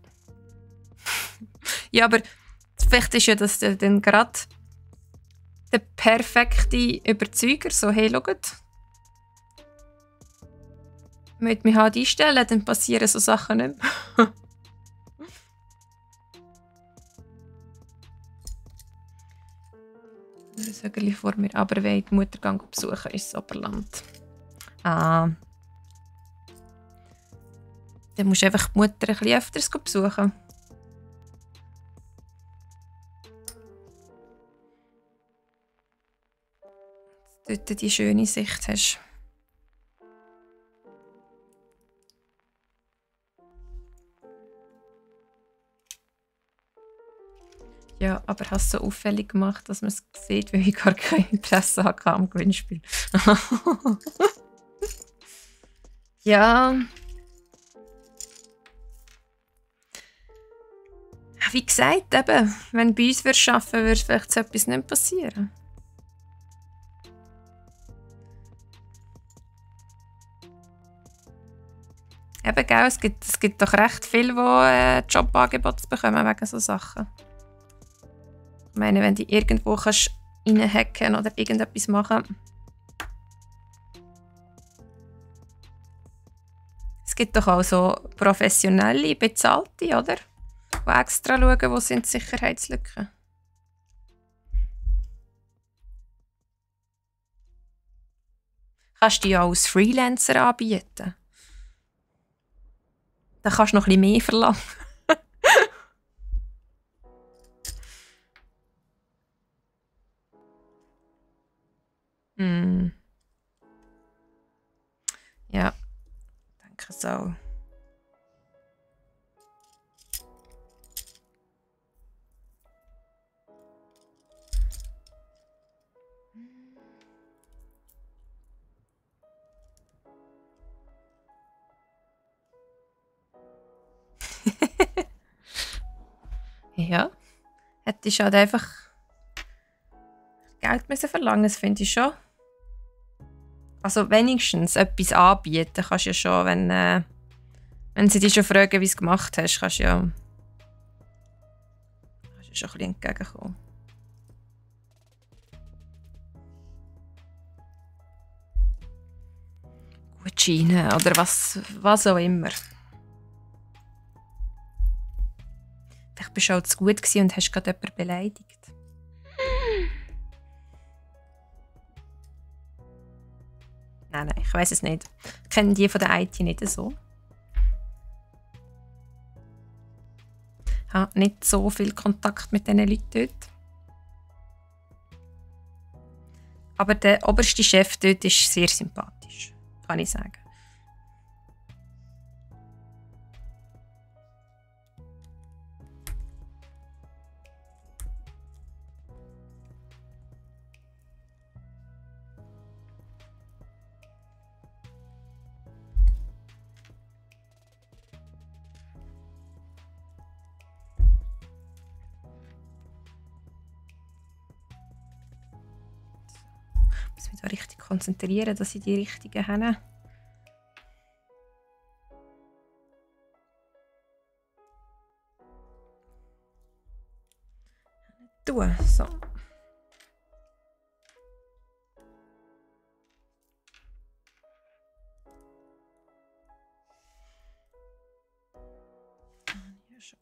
Ja, aber vielleicht ist ja das dann gerade der perfekte Überzeuger. So, hey, schaut. Ich möchte mich halt einstellen, dann passieren so Sachen nicht mehr. Ein Sögerli vor mir. Aber wenn ich die Mutter besuchen ist das Oberland. Ah. Dann musst du einfach die Mutter ein bisschen öfters besuchen. Dass du dort die schöne Sicht hast. Ja, aber hast du so auffällig gemacht, dass man es sieht, weil ich gar kein Interesse hatte am Gewinnspiel. Ja. Wie gesagt, eben, wenn du bei uns arbeiten würdest, würde vielleicht so etwas nicht passieren. Eben, gell, es gibt doch recht viele, die Jobangebote bekommen wegen so Sachen. Ich meine, wenn du irgendwo kannst reinhacken oder irgendetwas machen. Es gibt doch auch so professionelle, bezahlte, oder? Die extra schauen, wo sind die Sicherheitslücken. Kannst du ja auch als Freelancer anbieten. Dann kannst du noch ein bisschen mehr verlangen. Ja, denke so. Ja, hättest du halt einfach Geld müssen verlangen, das finde ich schon. Also wenigstens etwas anbieten kannst du ja schon, wenn sie dich schon fragen, wie du es gemacht hast, kannst du ja schon ein bisschen entgegenkommen. Gutscheine oder was auch immer. Vielleicht bist du auch zu gut und hast gerade jemanden beleidigt. Nein, ich weiß es nicht. Ich kenne die von der IT nicht so. Ich habe nicht so viel Kontakt mit diesen Leuten dort. Aber der oberste Chef dort ist sehr sympathisch, kann ich sagen. muss mich da richtig konzentrieren, dass ich die richtigen habe. So. Hier schon.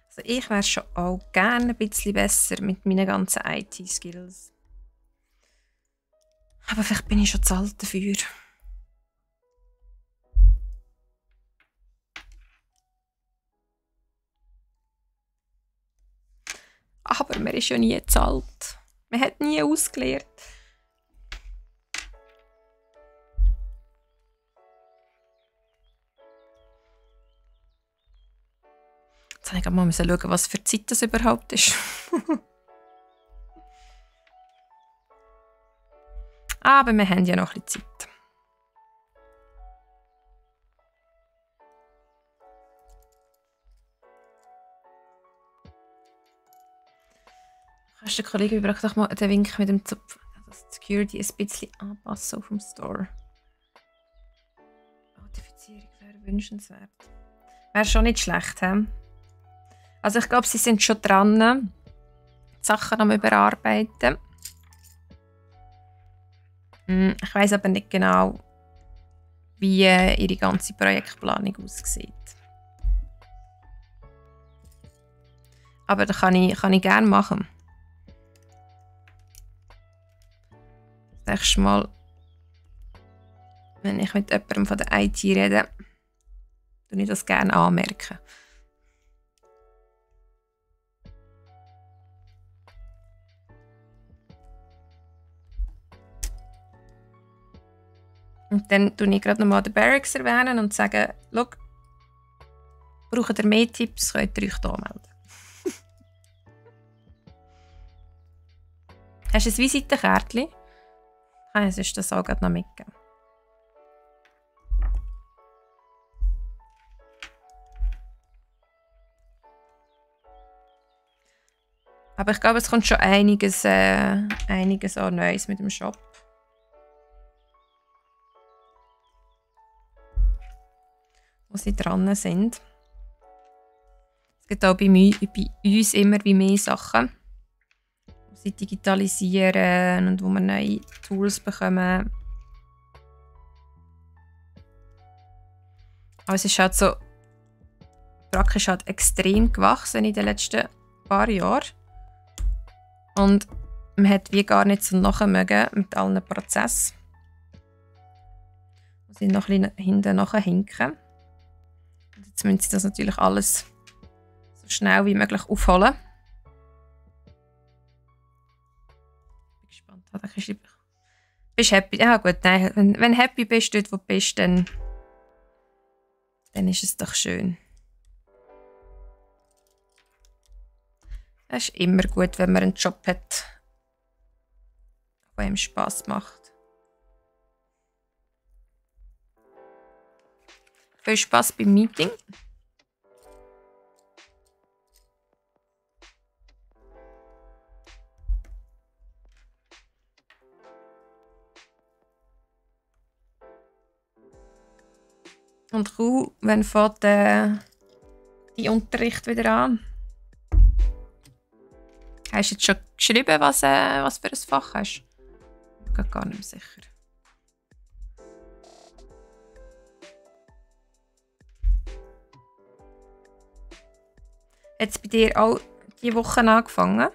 Also ich wäre schon auch gerne ein bisschen besser mit meinen ganzen IT-Skills. Aber vielleicht bin ich schon zu alt dafür. Aber man ist ja nie zu alt. Man hat nie ausgelernt. Jetzt muss ich mal schauen, was für Zeit das überhaupt ist. Aber wir haben ja noch ein bisschen Zeit. Kannst du den Kollegen überhaupt doch mal den Wink mit dem Zopf, dass die Security ein bisschen anpassen auf dem Store. Authentifizierung wäre wünschenswert. Wäre schon nicht schlecht, he? Also ich glaube, sie sind schon dran, die Sachen am Überarbeiten. Ich weiss aber nicht genau, wie ihre ganze Projektplanung aussieht. Aber das kann ich gerne machen. Das nächste Mal, wenn ich mit jemandem von der IT rede, tue ich das gerne anmerken. Und dann tue ich gerade nochmal den Barracks erwähnen und sage, schau, braucht ihr mehr Tipps, könnt ihr euch hier melden. Hast du ein Visitenkärtchen? Kann ich sonst das auch gerade noch mitgeben. Aber ich glaube, es kommt schon einiges an Neues mit dem Shop. Wo sie dran sind. Es gibt auch bei uns immer wie mehr Sachen, die sie digitalisieren und wo wir neue Tools bekommen. Aber es ist halt so praktisch halt extrem gewachsen in den letzten paar Jahren. Und man hat wie gar nicht so nachmögen mit allen Prozessen. Die sind noch ein bisschen hinten nachhinken. Und jetzt müssen sie das natürlich alles so schnell wie möglich aufholen. Ich bin gespannt. Bist du happy? Ja gut, nein. Wenn du happy bist, dort wo du bist, dann ist es doch schön. Es ist immer gut, wenn man einen Job hat, der ihm Spass macht. Viel Spass beim Meeting. Und wann fängt der Unterricht wieder an? Hast du jetzt schon geschrieben, was für ein Fach hast? Ich bin gar nicht mehr sicher. Hat es bei dir auch diese Woche angefangen?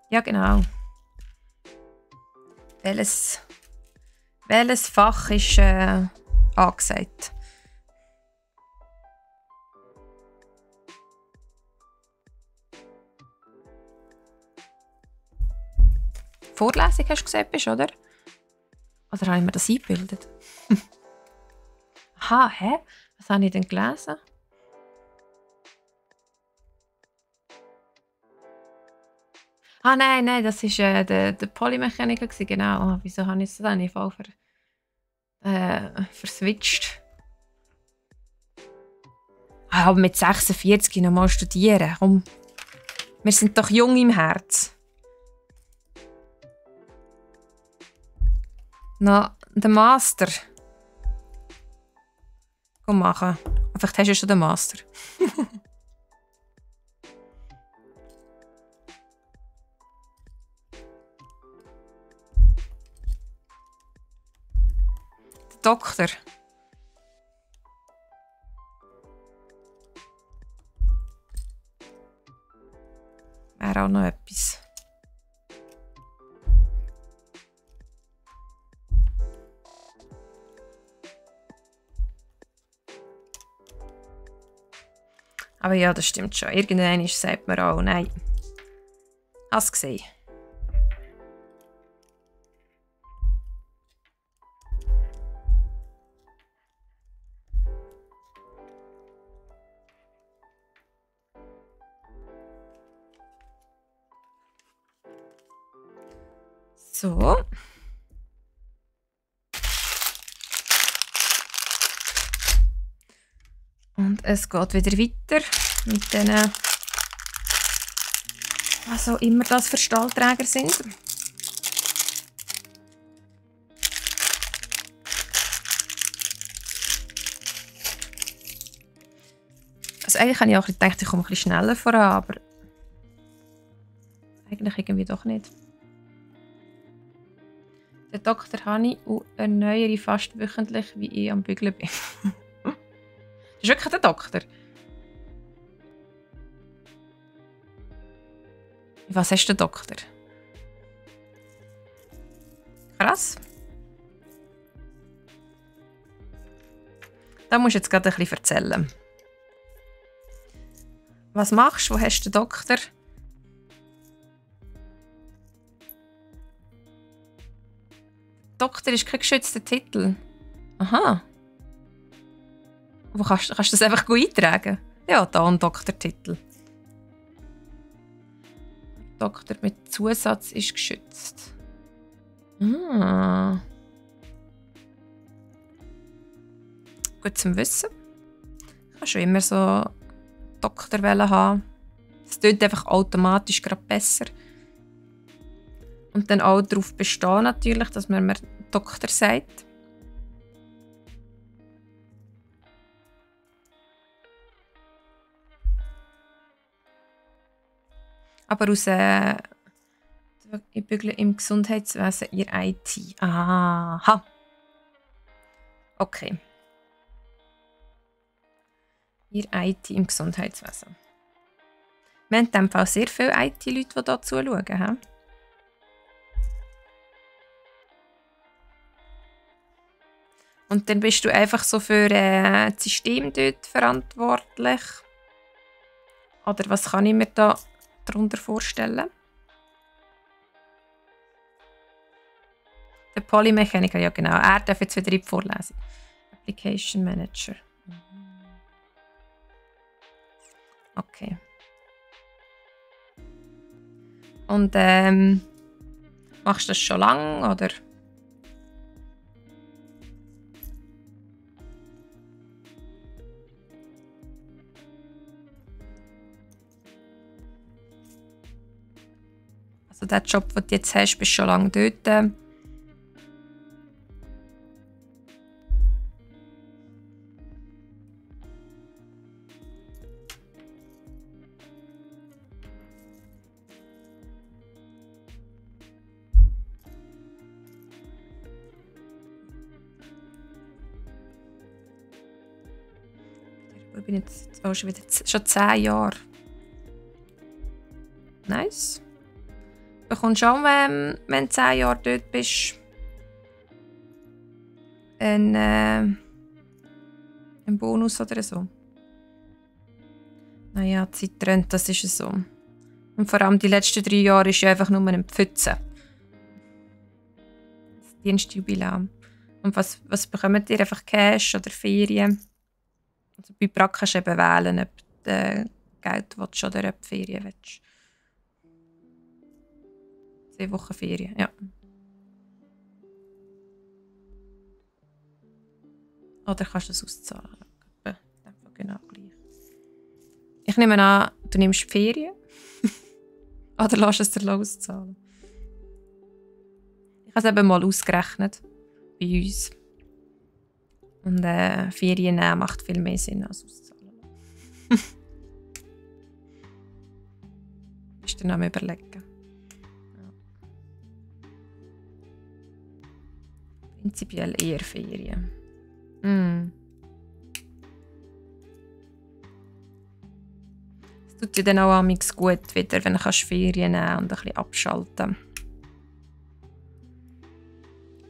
Ja, genau. Welches Fach ist angesagt? Vorlesung hast du gesagt, oder? Oder habe ich mir das eingebildet? Aha, hä? Was habe ich denn gelesen? Ah, nein, das war der Polymechaniker, genau. Oh, wieso habe ich es dann voll verswitcht? Ah, aber mit 46 noch mal studieren. Komm, wir sind doch jung im Herz. Na, den Master. Komm machen. Vielleicht hast du schon den Master. Der Doktor. Wäre auch noch etwas. Aber ja, das stimmt schon. Irgendwann sagt man auch, nein. Hast du gesehen? So. Und es geht wieder weiter mit denen, was auch immer das für Stahlträger sind. Also eigentlich habe ich auch gedacht, ich komme ein bisschen schneller voran, aber eigentlich irgendwie doch nicht. Der Dr. Hani erneuere fast wöchentlich, wie ich am Bügeln bin. Das ist wirklich der Doktor. Was hast du, Doktor? Krass. Da musst du jetzt gerade ein bisschen erzählen. Was machst du? Wo hast du den Doktor? Doktor ist kein geschützter Titel. Aha. Wo kannst du das einfach gut eintragen? Ja, da ein Doktortitel. Doktor mit Zusatz ist geschützt. Ah. Gut zum Wissen. Ich kann schon immer so Doktor haben. Es tut einfach automatisch gerade besser. Und dann auch darauf bestehen natürlich, dass man mir Doktor sagt. Aber ich bügle im Gesundheitswesen ihr IT. Aha. Okay. Ihr IT im Gesundheitswesen. Wir haben in diesem Fall sehr viele IT-Leute, die hier zuschauen. Und dann bist du einfach so für das System dort verantwortlich. Oder was kann ich mir da darunter vorstellen? Der Polymechaniker, ja genau. Er darf jetzt wieder in die Vorlesung. Application Manager. Okay. Und machst du das schon lange, oder? Also der Job, den du jetzt hast, bist du schon lange dort. Ich bin jetzt auch schon 10 Jahre. Nice. Du bekommst auch, wenn du 10 Jahre dort bist, einen Bonus oder so. Naja, die Zeit rennt, das ist so. Und vor allem die letzten 3 Jahre ist ja einfach nur ein Pfützen. Dienstjubiläum. Und was bekommt ihr? Einfach Cash oder Ferien? Also bei Brack kannst du eben wählen, ob du Geld willst oder ob du Ferien willst. 2 Wochen Ferien, ja. Oder kannst du es auszahlen? Genau gleich. Ich nehme an, du nimmst die Ferien. Oder lässt es dir auszahlen. Ich habe es eben mal ausgerechnet. Bei uns. Und Ferien nehmen macht viel mehr Sinn als auszahlen. Musst du noch mal überlegen. Ja. Prinzipiell eher Ferien. Es tut dir dann auch amigs gut, wieder, wenn du Ferien nehmen und ein bisschen abschalten.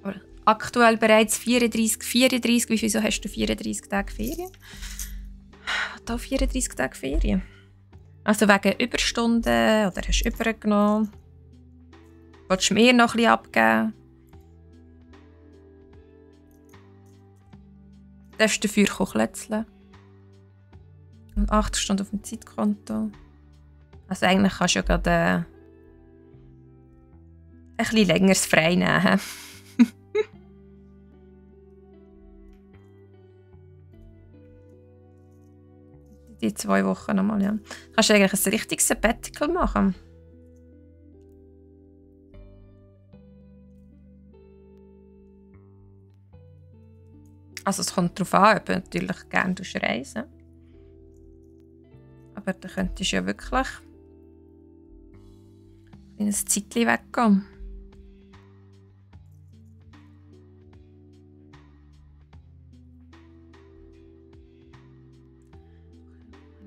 Aber aktuell bereits 34. Wieso hast du 34 Tage Ferien? Da 34 Tage Ferien. Also wegen Überstunden oder hast du übergenommen? Willst du mir noch ein bisschen abgeben? Du darfst dafür kletzeln. Und 8 Stunden auf dem Zeitkonto. Also eigentlich kannst du ja gerade ein bisschen längeres frei nehmen. Die 2 Wochen nochmal, ja. Kannst du eigentlich ein richtiges Sabbatical machen. Also es kommt darauf an, ob du natürlich gerne reisen. Aber da könntest du ja wirklich in ein Zeitchen weggehen.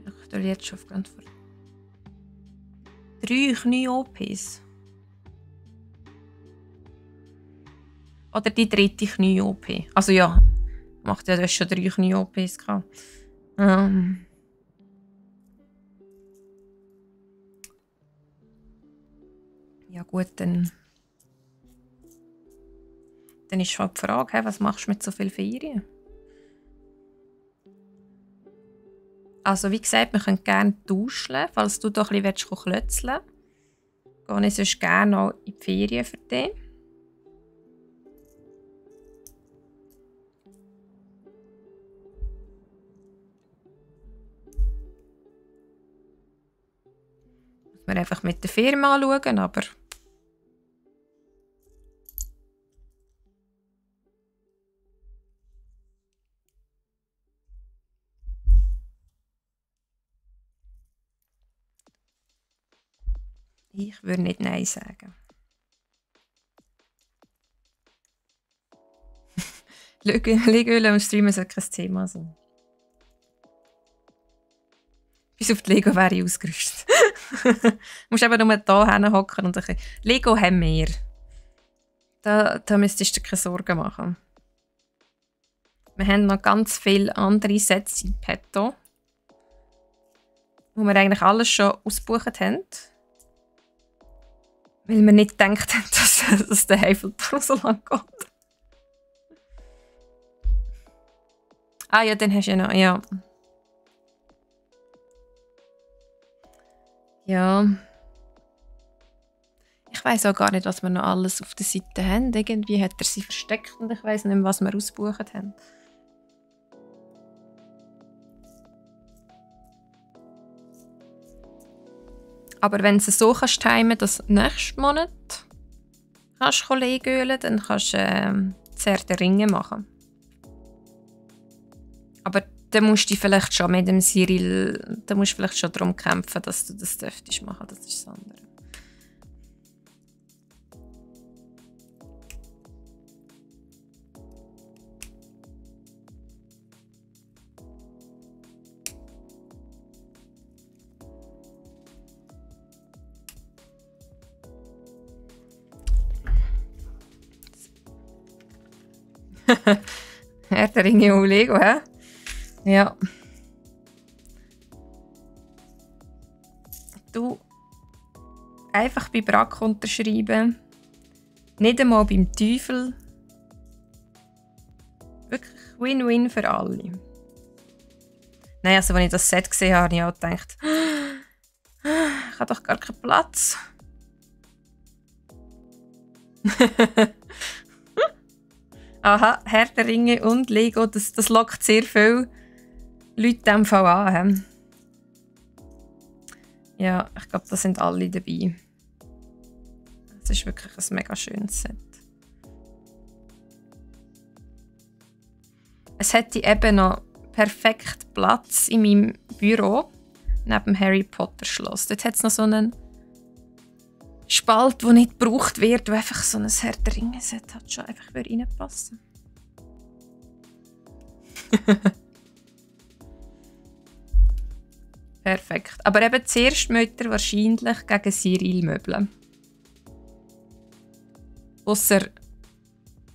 Ich tue jetzt schon auf Grund von 3 Knie-OPs. Oder die 3. Knie-OP. Also ja, macht ja, du hast schon 3 Knie-OPs gehabt. Ja gut, dann ist schon die Frage, was machst du mit so viel Ferien? Also wie gesagt, wir können gerne tauschen, falls du doch ein bisschen klötzeln willst. Gehe ich sonst gerne auch in die Ferien für dich. Muss man einfach mit der Firma anschauen, aber ich würde nicht Nein sagen. Lego-Öl am Streamen sollte kein Thema sein. Bis auf die Lego wäre ich ausgerüstet. Du musst eben nur hier hinhocken und ein bisschen. Lego haben wir. Da müsstest du dir keine Sorgen machen. Wir haben noch ganz viele andere Sets in petto, wo wir eigentlich alles schon ausgebucht haben. Weil wir nicht gedacht haben, dass der Eiffelturm so lang geht. Ah ja, dann hast du ja noch, ja. Ja. Ich weiss auch gar nicht, was wir noch alles auf der Seite haben. Irgendwie hat er sie versteckt und ich weiss nicht mehr, was wir ausgebucht haben. Aber wenn du es so kannst timen, dass nächsten Monat kannst du Legölen, dann kannst du Herr der Ringe machen. Aber dann musst du vielleicht schon mit dem Cyril, da musst du vielleicht schon darum kämpfen, dass du das dürftest machen. Das ist das andere. Herr der Ringe und Lego, hä? Ja. Du einfach bei Brack unterschreiben. Nicht einmal beim Teufel Wirklich Win-Win für alle. Nein, also als ich das Set gesehen habe, habe ich auch gedacht, ich habe doch gar keinen Platz. Aha, Herr der Ringe und Lego, das lockt sehr viele Leute in diesem Fall an. Ja, ich glaube, da sind alle dabei. Es ist wirklich ein mega schönes Set. Es hätte eben noch perfekt Platz in meinem Büro neben dem Harry Potter Schloss. Dort hat es noch so einen Spalt, der nicht gebraucht wird, wo einfach so ein Herr der Ringe Set hat, schon einfach reinpassen. Perfekt. Aber eben zuerst möchte er wahrscheinlich gegen Cyril möbeln. Ausser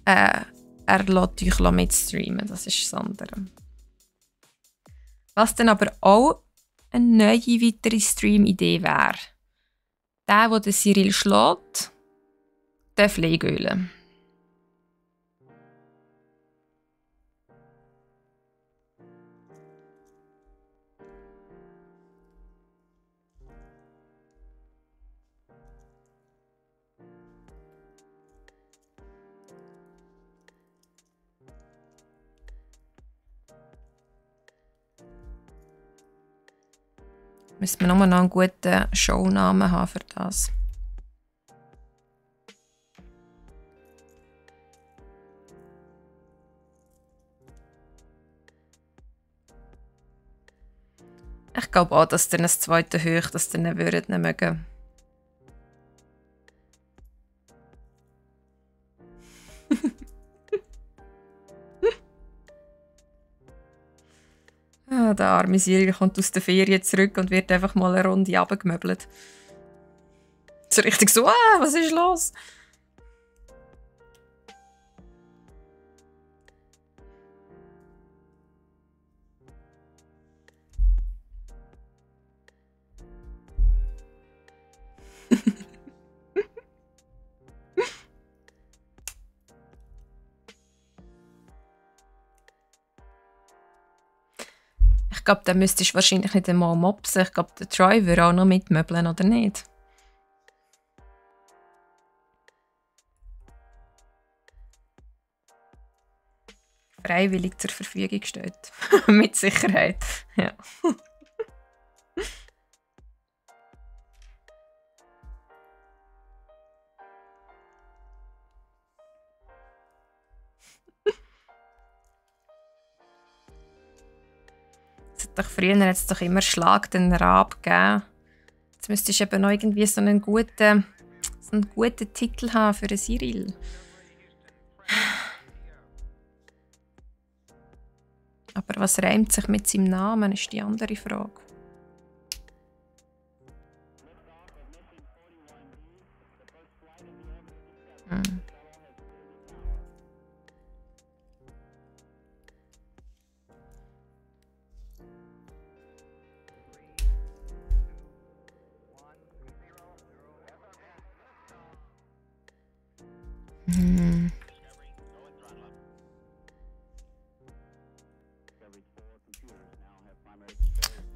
er lässt euch mitstreamen, das ist das andere. Was dann aber auch eine neue weitere Stream-Idee wäre. Der Cyril schlägt, darf Legölen. Müssen wir nur noch einen guten Shownamen haben für das. Ich glaube auch, dass ihr ein zweite Hoch, dass ihr nicht würdet nicht mögen. Der arme Cyril kommt aus der Ferien zurück und wird einfach mal eine Runde runtergemöbelt. So richtig so, was ist los? Ich glaube, dann müsstest du wahrscheinlich nicht einmal mopsen. Ich glaube, der Troy würde auch noch mitmöbeln, oder nicht? Freiwillig zur Verfügung steht. Mit Sicherheit. Ja. Früher hat es doch immer Schlag den Rab gegeben. Jetzt müsstest du eben noch irgendwie so einen guten Titel haben für einen Cyril. Aber was reimt sich mit seinem Namen, ist die andere Frage.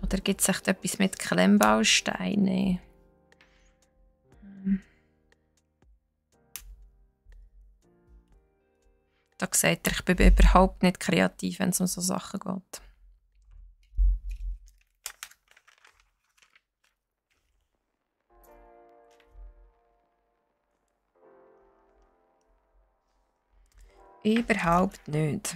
Oder gibt es echt etwas mit Klemmbausteinen? Da sagt er, ich bin überhaupt nicht kreativ, wenn es um so Sachen geht. Überhaupt nicht.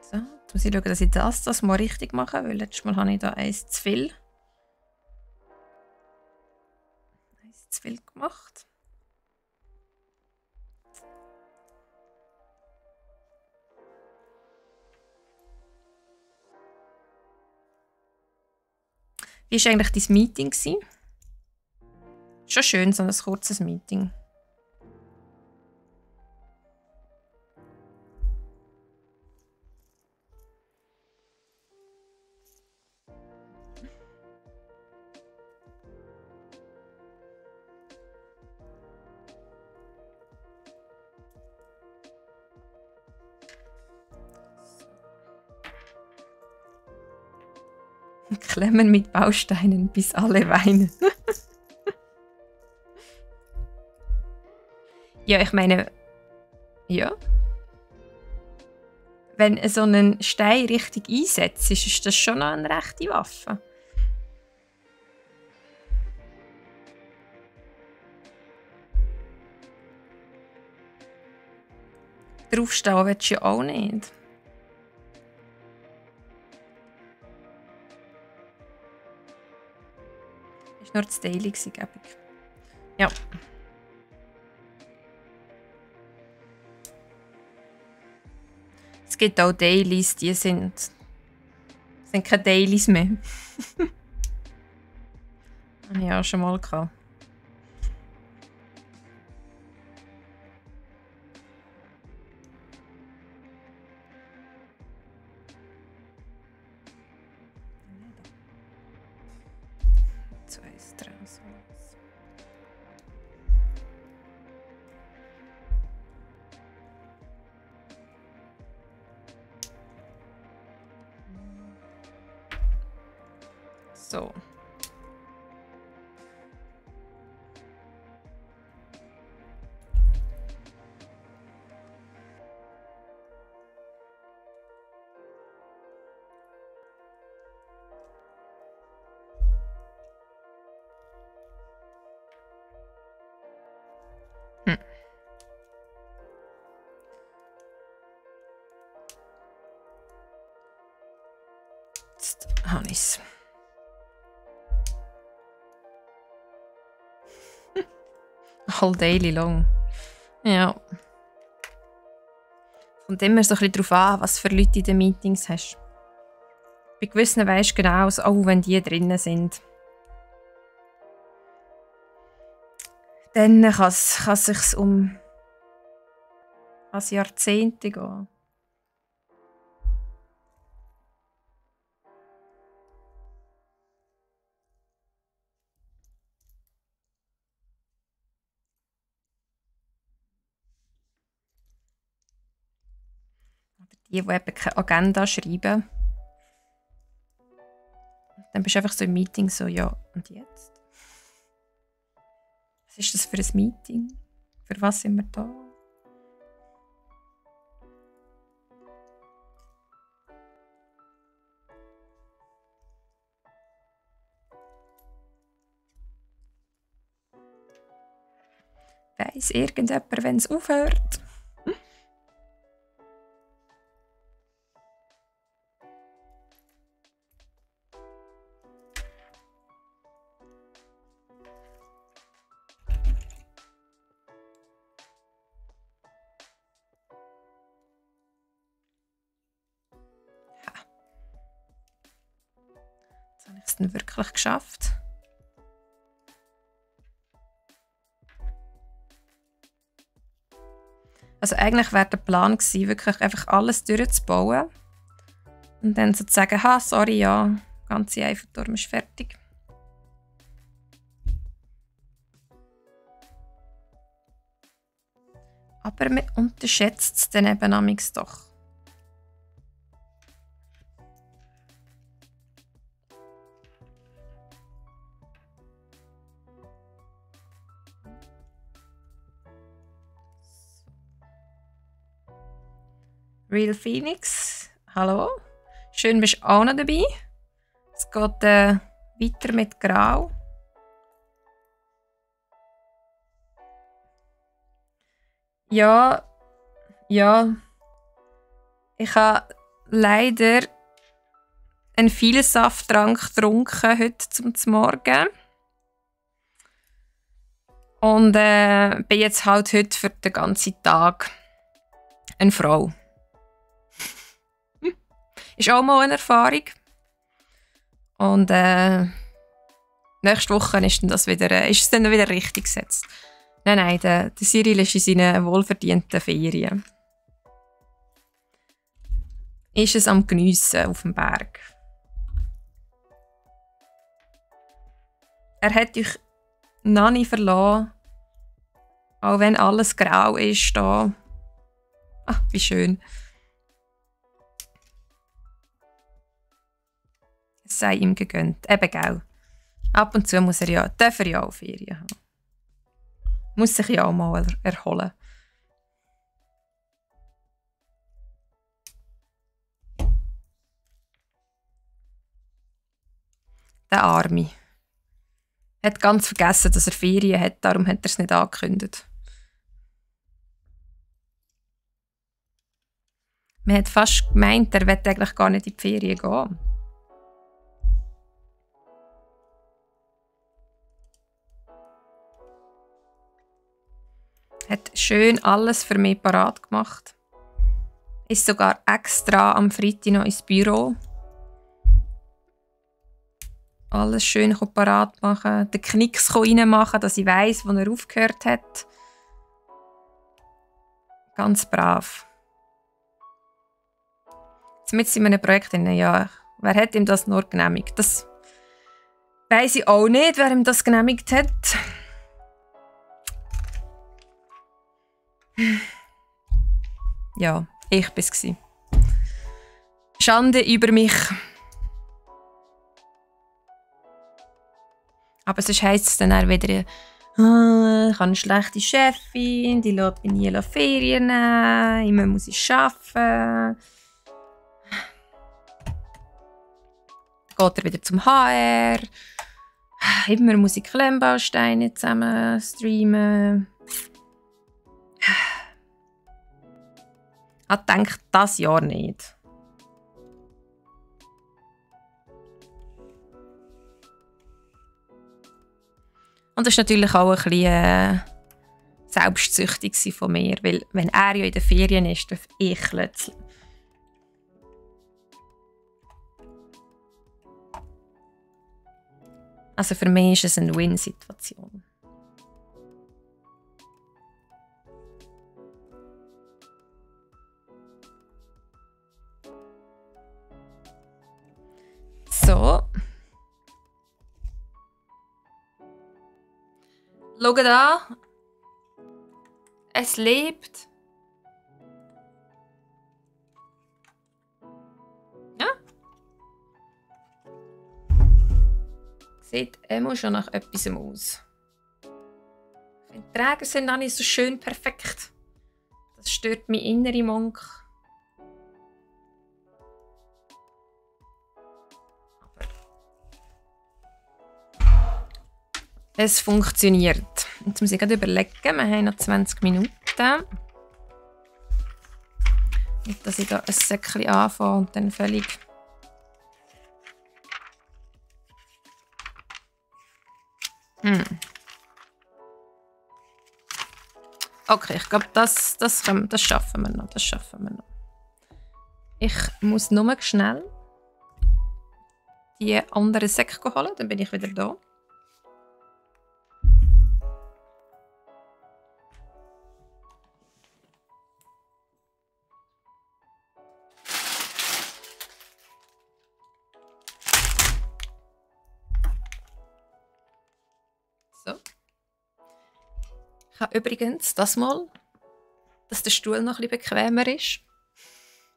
So, jetzt muss ich schauen, dass ich das mal richtig mache, weil letztes Mal habe ich da eins zu viel. Eins zu viel gemacht. Wie war eigentlich dein Meeting? Schon schön, so ein kurzes Meeting. Klemmen mit Bausteinen, bis alle weinen. Ja, ich meine, ja. Wenn so einen Stein richtig einsetzt, ist das schon noch eine rechte Waffe. Draufstehen willst du ja auch nicht. Das war nur das Daily, glaube ich. Ja. Es gibt auch Dailies, die sind keine Dailies mehr. Habe ich auch schon mal gehabt. So. Jetzt habe ich es. All daily long. Ja. Kommt immer so ein bisschen darauf an, was für Leute in den Meetings hast. Bei gewissen weisst du genau, auch wenn die drinnen sind. Dann kann es sich um Jahrzehnte gehen. Die eben keine Agenda schreiben. Dann bist du einfach so im Meeting so, ja, und jetzt? Was ist das für ein Meeting? Für was sind wir da? Weiss irgendjemand, wenn es aufhört? Jetzt habe ich es dann wirklich geschafft. Also eigentlich wäre der Plan gewesen, wirklich einfach alles durchzubauen. Und dann so zu sagen, sorry, ja, der ganze Eiffelturm ist fertig. Aber man unterschätzt es dann eben amigs doch. Real Phoenix, hallo. Schön, bist du auch noch dabei. Es geht weiter mit Grau. Ja. Ich habe leider einen Vielsafttrank getrunken heute zum Morgen. Und bin jetzt halt heute für den ganzen Tag eine Frau. Ist auch mal eine Erfahrung. Und nächste Woche ist es dann wieder richtig gesetzt. Nein, der Cyril ist in seinen wohlverdienten Ferien. Ist es am Geniessen auf dem Berg. Er hat euch noch nicht verlassen, auch wenn alles grau ist da. Ach, wie schön. Es sei ihm gegönnt. Eben, gell. Ab und zu darf er ja auch Ferien haben. Muss sich ja auch mal erholen. Der Arme. Hat ganz vergessen, dass er Ferien hat, darum hat er es nicht angekündigt. Man hat fast gemeint, er will eigentlich gar nicht in die Ferien gehen. Hat schön alles für mich parat gemacht. Ist sogar extra am Freitag noch ins Büro. Alles schön parat machen, den Knicks reinmachen, dass ich weiss, wo er aufgehört hat. Ganz brav. Jetzt sind wir in einem Projekt drin, ja. Wer hat ihm das nur genehmigt? Das weiss ich auch nicht, wer ihm das genehmigt hat. Ja, ich war es. Schande über mich. Aber sonst heisst es dann auch wieder, ich habe eine schlechte Chefin, die lässt mich nie Ferien nehmen, immer muss ich arbeiten. Dann geht er wieder zum HR. Immer muss ich Klemmbausteine zusammen streamen. Ich denke, das Jahr nicht. Und das war natürlich auch ein bisschen selbstsüchtig von mir, weil wenn er ja in den Ferien ist, darf ich plötzlich. Also für mich ist es eine Win-Situation. So. Schaut an. Es lebt. Ja. Sieht immer schon nach etwas aus. Die Träger sind auch nicht so schön perfekt. Das stört mein innerer Monk. Es funktioniert. Jetzt muss ich gerade überlegen, wir haben noch 20 Minuten. Nicht, dass ich da ein Säckchen anfange und dann völlig... Okay, ich glaube, das schaffen wir noch. Das schaffen wir noch. Ich muss nur schnell die anderen Säcke holen, dann bin ich wieder da. Ich habe übrigens das mal, dass der Stuhl noch ein bisschen bequemer ist.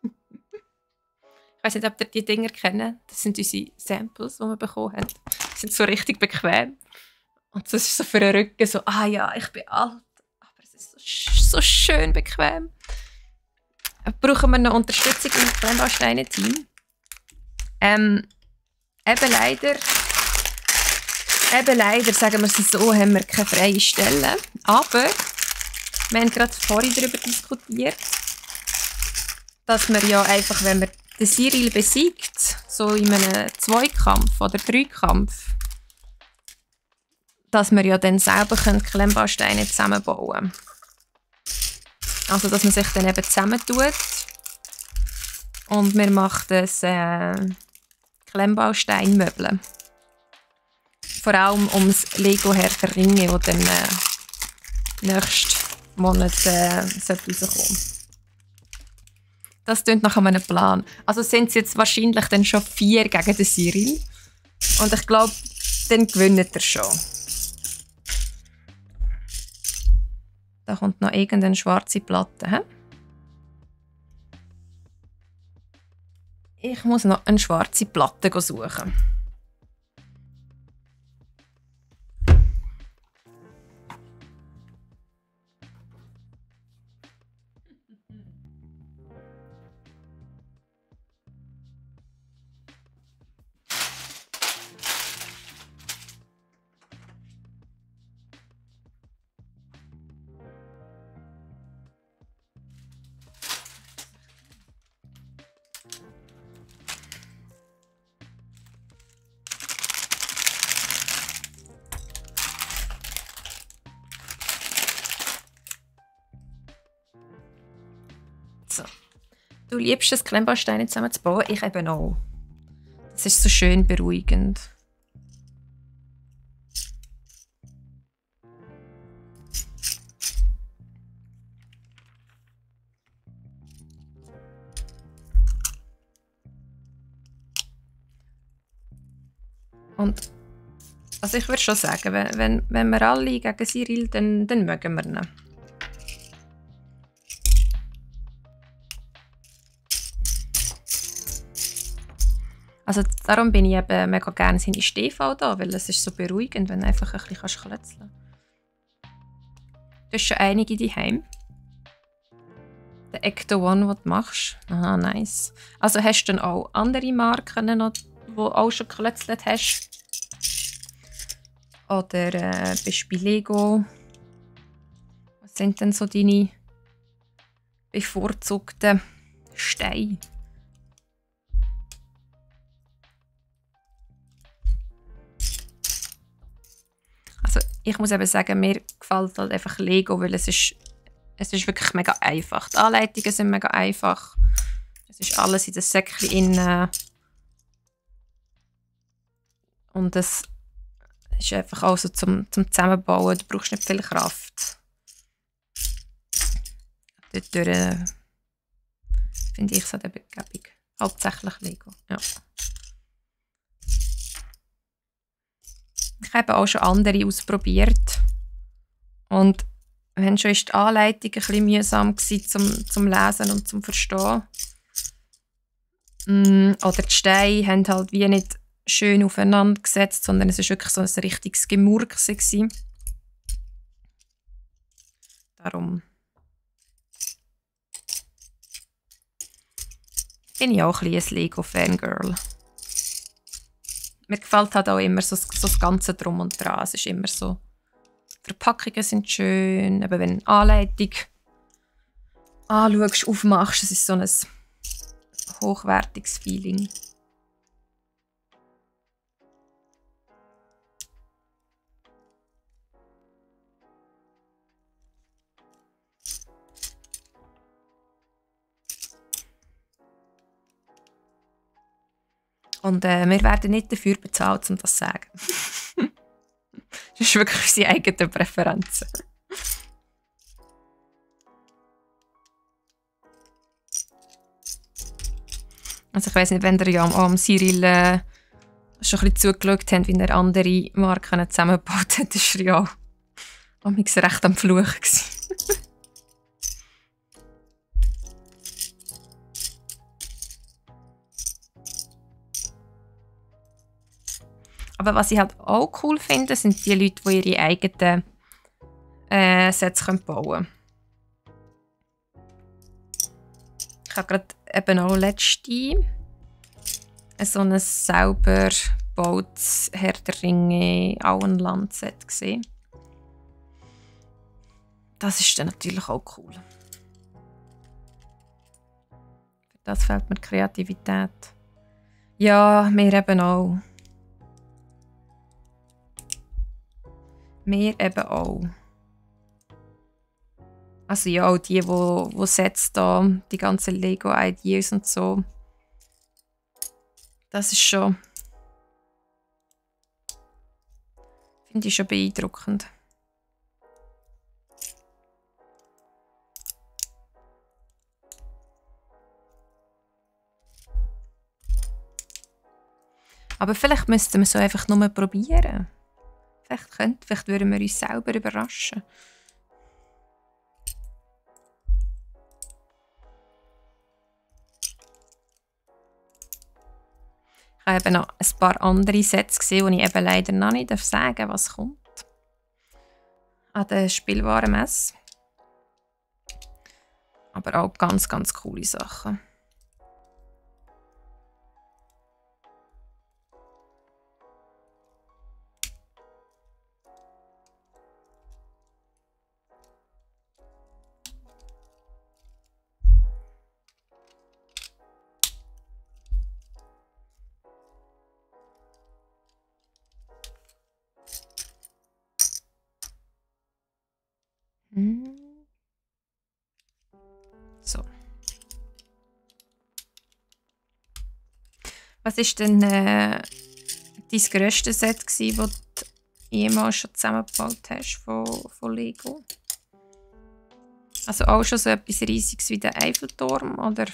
Ich weiß nicht, ob ihr die Dinger kennt. Das sind unsere Samples, die wir bekommen haben. Die sind so richtig bequem. Und das ist so für den Rücken so, ja, ich bin alt, aber es ist so schön bequem. Brauchen wir noch Unterstützung im Klemmbausteine-Team? Eben leider, sagen wir es so, haben wir keine freie Stelle. Aber wir haben gerade vorhin darüber diskutiert, dass wir ja einfach, wenn man den Cyril besiegt, so in einem Zweikampf oder Dreikampf, dass wir ja dann selber Klemmbausteine zusammenbauen können. Also, dass man sich dann eben zusammentut und wir machen das Klemmbausteinmöbel. Vor allem ums Lego Herr der Ringe, das dann nächsten Monat rauskommen. Das klingt nach einem Plan. Also sind es jetzt wahrscheinlich dann schon 4 gegen den Cyril. Und ich glaube, dann gewinnt er schon. Da kommt noch irgendeine schwarze Platte. He? Ich muss noch eine schwarze Platte suchen. So. Du liebst es, Klemmbausteine zusammenzubauen. Ich eben auch. Das ist so schön beruhigend. Und also ich würde schon sagen, wenn wir alle gegen Cyril, dann mögen wir ihn. Also darum bin ich eben mega gerne seine Stiefel da, weil es ist so beruhigend, wenn du einfach ein bisschen klötzeln kannst. Du hast schon einige daheim. Der Ecto One, den du machst. Aha, nice. Also hast du dann auch andere Marken noch, die du auch schon geklötzelt hast? Oder bist du bei Lego? Was sind denn so deine bevorzugten Steine? Also ich muss eben sagen, mir gefällt halt einfach Lego, weil es ist wirklich mega einfach. Die Anleitungen sind mega einfach. Es ist alles in das Säckchen innen. Und es ist einfach auch so zum Zusammenbauen. Du brauchst nicht viel Kraft. Dadurch finde ich es halt eben gäbig. Hauptsächlich Lego, ja. Ich habe auch schon andere ausprobiert. Und wenn schon ist die Anleitung ein bisschen mühsam gewesen, zum Lesen und zum Verstehen. Oder die Steine haben halt wie nicht schön aufeinander gesetzt, sondern es war wirklich so ein richtiges Gemurkse gewesen. Darum bin ich auch ein bisschen ein Lego-Fangirl. Mir gefällt halt auch immer so das Ganze drum und dran. Es ist immer so, die Verpackungen sind schön, aber wenn du eine Anleitung anschaust, aufmachst, es ist so ein hochwertiges Feeling. Und wir werden nicht dafür bezahlt, um das zu sagen. Das ist wirklich unsere eigenen Präferenzen. Also ich weiss nicht, wenn ihr ja am Cyril schon ein bisschen zugeschaut habt, wie er andere Marken zusammengebaut hat, ist er ja auch recht am Fluchen gewesen. Aber was ich halt auch cool finde, sind die Leute, die ihre eigenen Sets bauen können. Ich habe gerade eben auch letzte so ein selber gebautes Herr der Ringe Auenland-Set gesehen. Das ist dann natürlich auch cool. Für das fehlt mir Kreativität. Ja, mir eben auch. Mir eben auch. Also ja, auch die Sets da, die ganzen Lego-Ideas und so. Das ist schon... finde ich schon beeindruckend. Aber vielleicht müssten wir es so einfach nur probieren. Vielleicht würden wir uns selber überraschen. habe eben noch ein paar andere Sets gesehen, wo ich eben leider noch nicht sagen darf, was kommt. An der Spielwarenmesse. Aber auch ganz, ganz coole Sachen. So. Was war denn dein grösstes Set, das du jemals schon zusammengebaut hast von Lego? Also auch schon so etwas Riesiges wie der Eiffelturm, oder?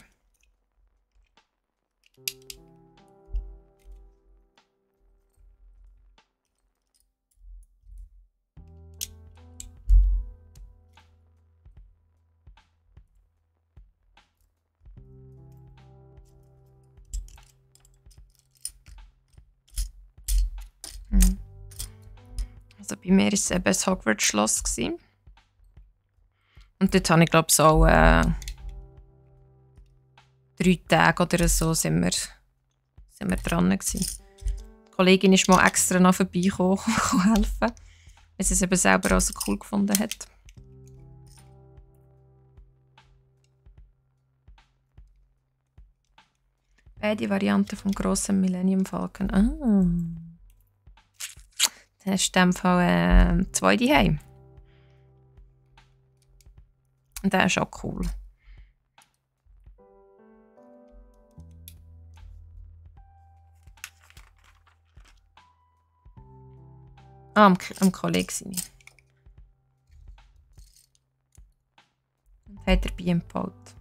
Also bei mir war es eben das Hogwarts-Schloss. Und dort habe ich, glaube ich, so 3 Tage oder so sind wir dran gewesen. Die Kollegin ist mal extra noch vorbeigekommen, helfen, weil sie es eben selber auch so cool gefunden hat. Beide Varianten vom grossen Millennium Falcon. Ah. Dann hast du in dem Fall 2 daheim. Und der ist auch cool. Am Kollegen seine. Und hat er bei ihm gebaut.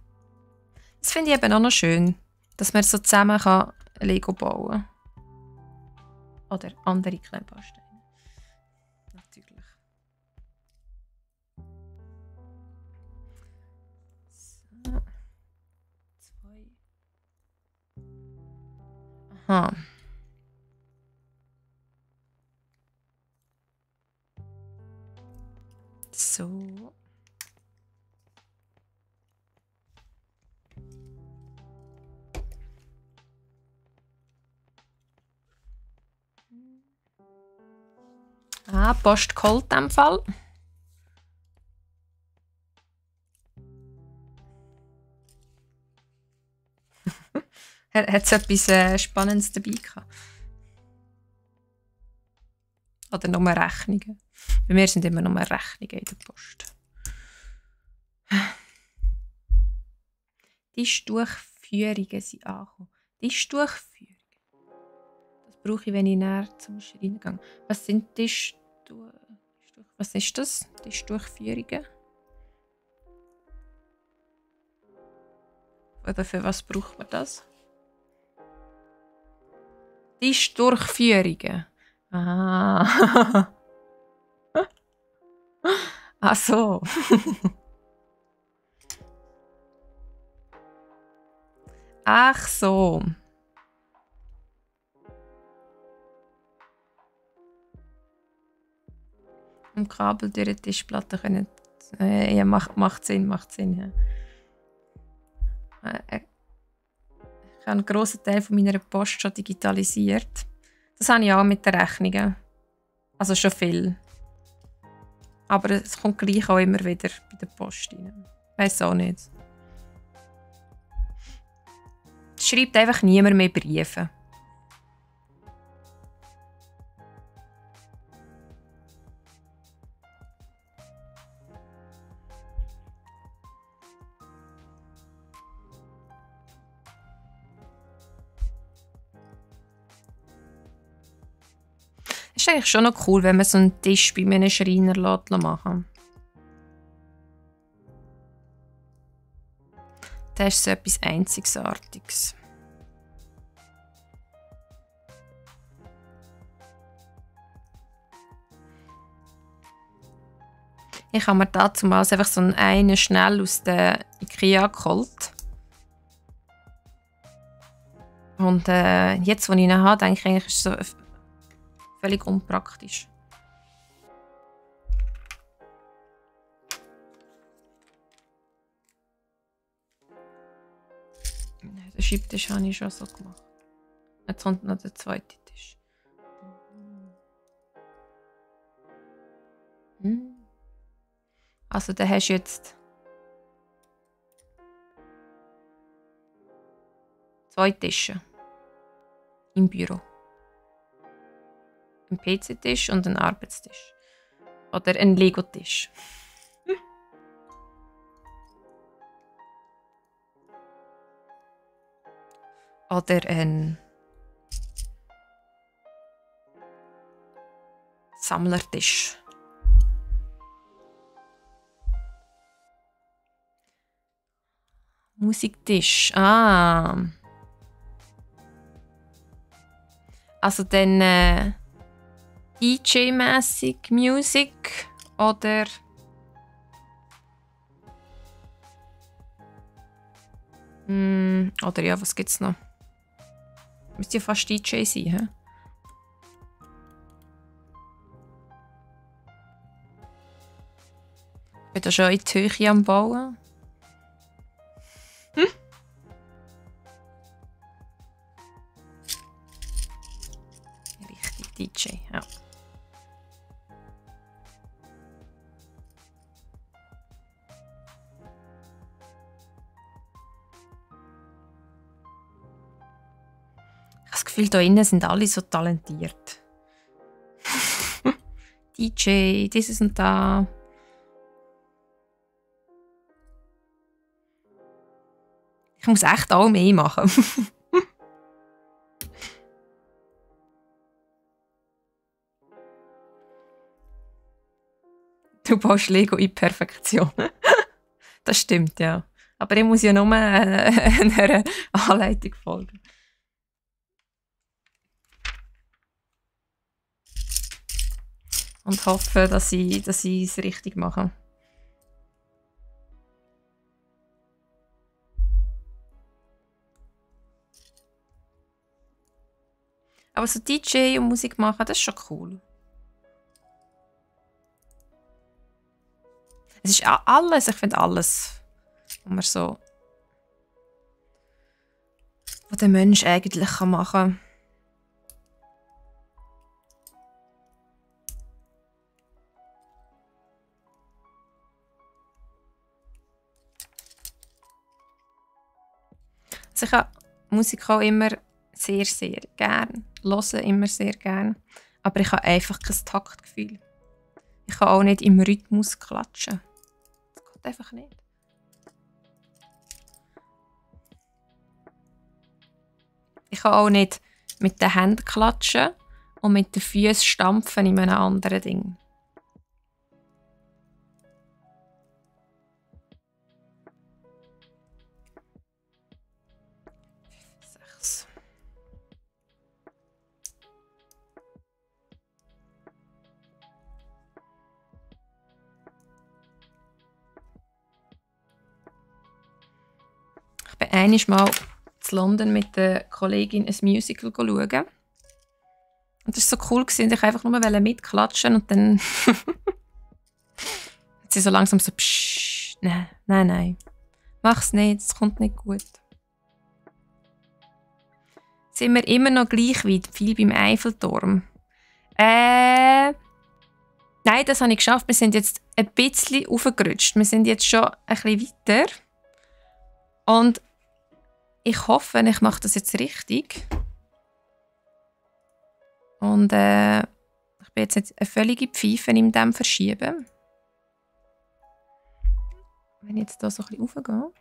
Das finde ich eben auch noch schön, dass man so zusammen kann Lego bauen kann. Oder andere Klemmbausteine. Natürlich. So. 2. Aha. So. Post geholt in dem Fall. Hat es etwas Spannendes dabei gehabt? Oder nur Rechnungen? Bei mir sind immer nur Rechnungen in der Post. Tischtuchführungen sind angekommen. Tischtuchführungen. Das brauche ich, wenn ich näher zum Schreiner gehe. Was sind Was ist das? Tischtuchführungen? Oder für was braucht man das? Tischtuchführungen. Ah. Ach so. Ach so. Am Kabel durch die Tischplatte können. Ja, macht Sinn. Ja. Ich habe einen grossen Teil von meiner Post schon digitalisiert. Das habe ich auch mit den Rechnungen. Also schon viel. Aber es kommt gleich auch immer wieder bei der Post rein. Weiss auch nicht. Es schreibt einfach niemand mehr Briefe. Es ist eigentlich schon noch cool, wenn man so einen Tisch bei einem Schreiner machen lässt. Das ist so etwas Einzigartiges. Ich habe mir damals einfach so einen schnell aus der IKEA geholt. Und jetzt, wo ich ihn habe, denke ich eigentlich, ist es so völlig unpraktisch. Den Schreibtisch habe ich schon so gemacht. Jetzt kommt noch der zweite Tisch. Also, da hast du jetzt 2 Tische im Büro. Ein PC-Tisch und ein Arbeitstisch. Oder ein Lego-Tisch. Oder ein Sammlertisch. Musiktisch. Ah. Also dann DJ-mäßig Musik oder oder ja, was gibt's noch? Müsste ja fast DJ sein, hä? Ich bin da schon in die Höhe am Bauen. Richtig DJ, ja. Ich habe das Gefühl, da innen sind alle so talentiert. DJ, dieses und da. Ich muss echt auch mehr machen. Du baust Lego in Perfektion. Das stimmt, ja. Aber ich muss ja nur einer Anleitung folgen. Und hoffe, dass ich es richtig mache. Aber so DJ und Musik machen, das ist schon cool. Es ist alles, ich finde alles, was der Mensch eigentlich machen kann. Also ich habe Musik auch immer sehr, sehr gern. Hören immer sehr gern. Aber ich habe einfach kein Taktgefühl. Ich kann auch nicht im Rhythmus klatschen. Das geht einfach nicht. Ich kann auch nicht mit den Händen klatschen und mit den Füßen stampfen in einem anderen Ding. Ich bin einmal mal in London mit der Kollegin ein Musical schauen. Und das war so cool, ich einfach nur mitklatschen und dann hat sie so langsam so psch, nein, mach's nicht, es kommt nicht gut. Sind wir immer noch gleich weit, viel beim Eiffelturm? Nein, das habe ich geschafft. Wir sind jetzt ein bisschen aufgerutscht. Wir sind jetzt schon ein bisschen weiter. Und ich hoffe, ich mache das jetzt richtig. Und ich bin jetzt nicht eine völlige Pfeife in dem Verschieben. Wenn ich jetzt hier so ein bisschen raufgehe.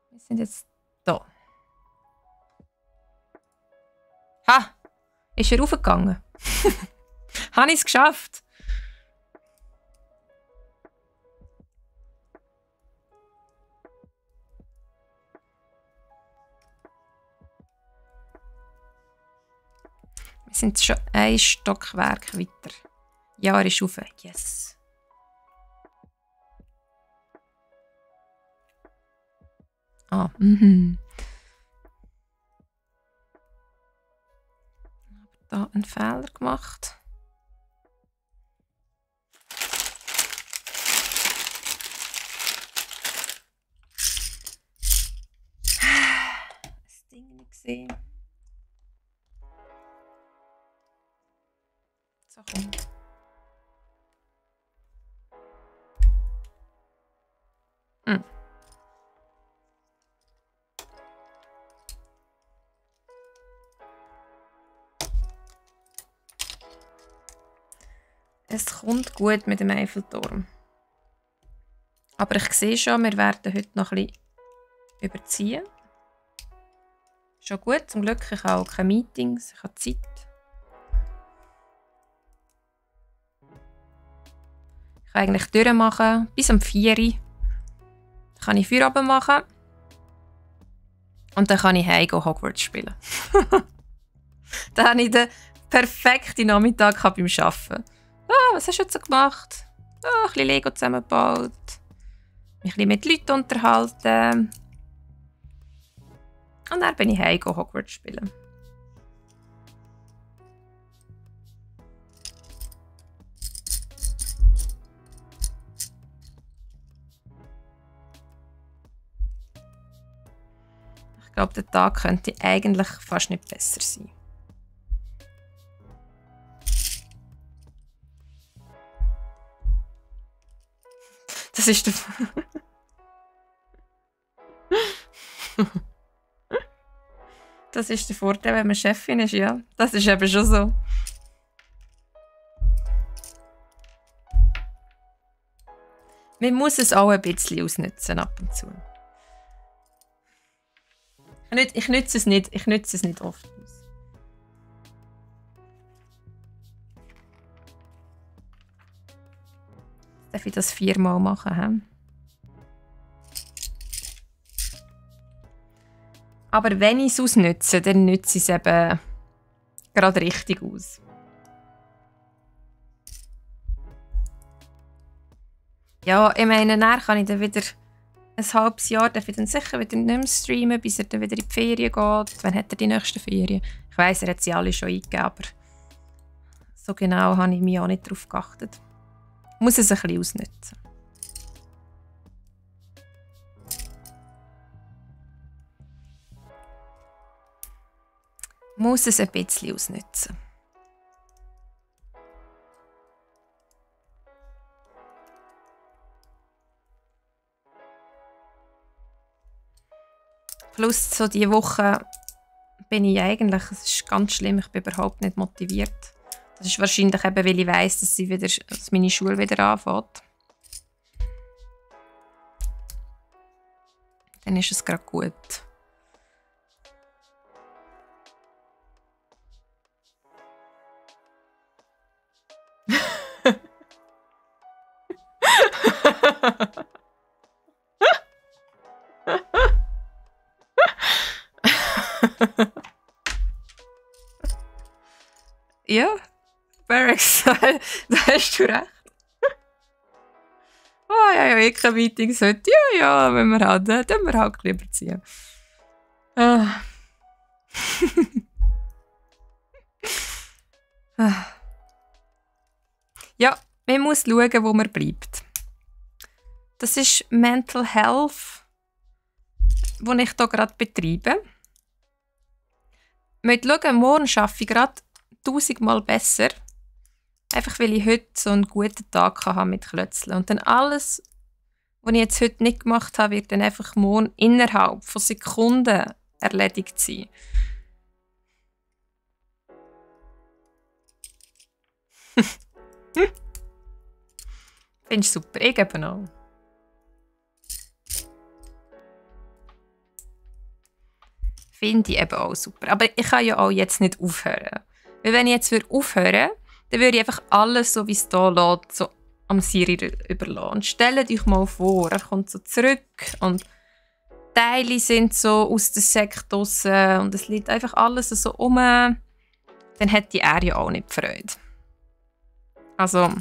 Wir sind jetzt da. Ha! Ist er raufgegangen? Habe ich es geschafft? Wir sind schon ein Stockwerk weiter. Ja, er ist rauf. Yes. Ah, mhm. Da einen Fehler gemacht. Das Ding nicht gesehen. So, komm. Hm. Es kommt gut mit dem Eiffelturm. Aber ich sehe schon, wir werden heute noch ein bisschen überziehen. Schon gut, zum Glück. Ich habe auch keine Meetings, ich habe Zeit. Ich kann eigentlich durchmachen, bis um 4 Uhr. Dann kann ich Feierabend machen. Und dann kann ich heim Hogwarts spielen. Dann habe ich den perfekten Nachmittag beim Arbeiten. Ah, was hast du jetzt so gemacht? Ah, ein bisschen Lego zusammengebaut. Mich ein bisschen mit Leuten unterhalten. Und dann bin ich heim Hogwarts spielen. Ich glaube, der Tag könnte eigentlich fast nicht besser sein. Das ist der... Das ist der Vorteil, wenn man Chefin ist, ja. Das ist eben schon so. Man muss es auch ein bisschen ausnutzen ab und zu. Ich nütze es nicht oft aus. Darf ich das 4-mal machen? He? Aber wenn ich es ausnütze, dann nütze ich es eben gerade richtig aus. Ja, ich meine, dann kann ich dann wieder ein halbes Jahr dann sicher wieder nicht mehr streamen, bis er dann wieder in die Ferien geht. Wann hat er die nächsten Ferien? Ich weiss, er hat sie alle schon eingegeben, aber so genau habe ich mich auch nicht darauf geachtet. Ich muss es ein bisschen ausnutzen. Muss es ein bisschen ausnutzen. Plus so diese Woche bin ich eigentlich, es ist ganz schlimm, ich bin überhaupt nicht motiviert. Das ist wahrscheinlich eben, weil ich weiss, dass meine Schule wieder anfängt. Dann ist es gerade gut. Ja, Barracks, da hast du recht. Oh ja, ich keine Meetings heute. Ja, wenn wir halt, dann wir halt lieber ziehen. Ah. Ja, man muss schauen, wo man bleibt. Das ist Mental Health, das ich hier gerade betreibe. Mit schauen, morgen arbeite ich gerade 1000-mal besser. Einfach weil ich heute so einen guten Tag hatte mit Klötzchen. Und dann alles, was ich jetzt heute nicht gemacht habe, wird dann einfach morgen innerhalb von Sekunden erledigt sein. Finde ich super. Ich eben auch. Finde ich eben auch super. Aber ich kann ja auch jetzt nicht aufhören. Weil wenn ich jetzt aufhören würde, dann würde ich einfach alles, so wie es hier lässt, so am Siri überlassen. Und stellt euch mal vor, er kommt so zurück und Teile sind so aus der Sekt draussen und es liegt einfach alles so um. Dann hätte er ja auch nicht Freude. Also,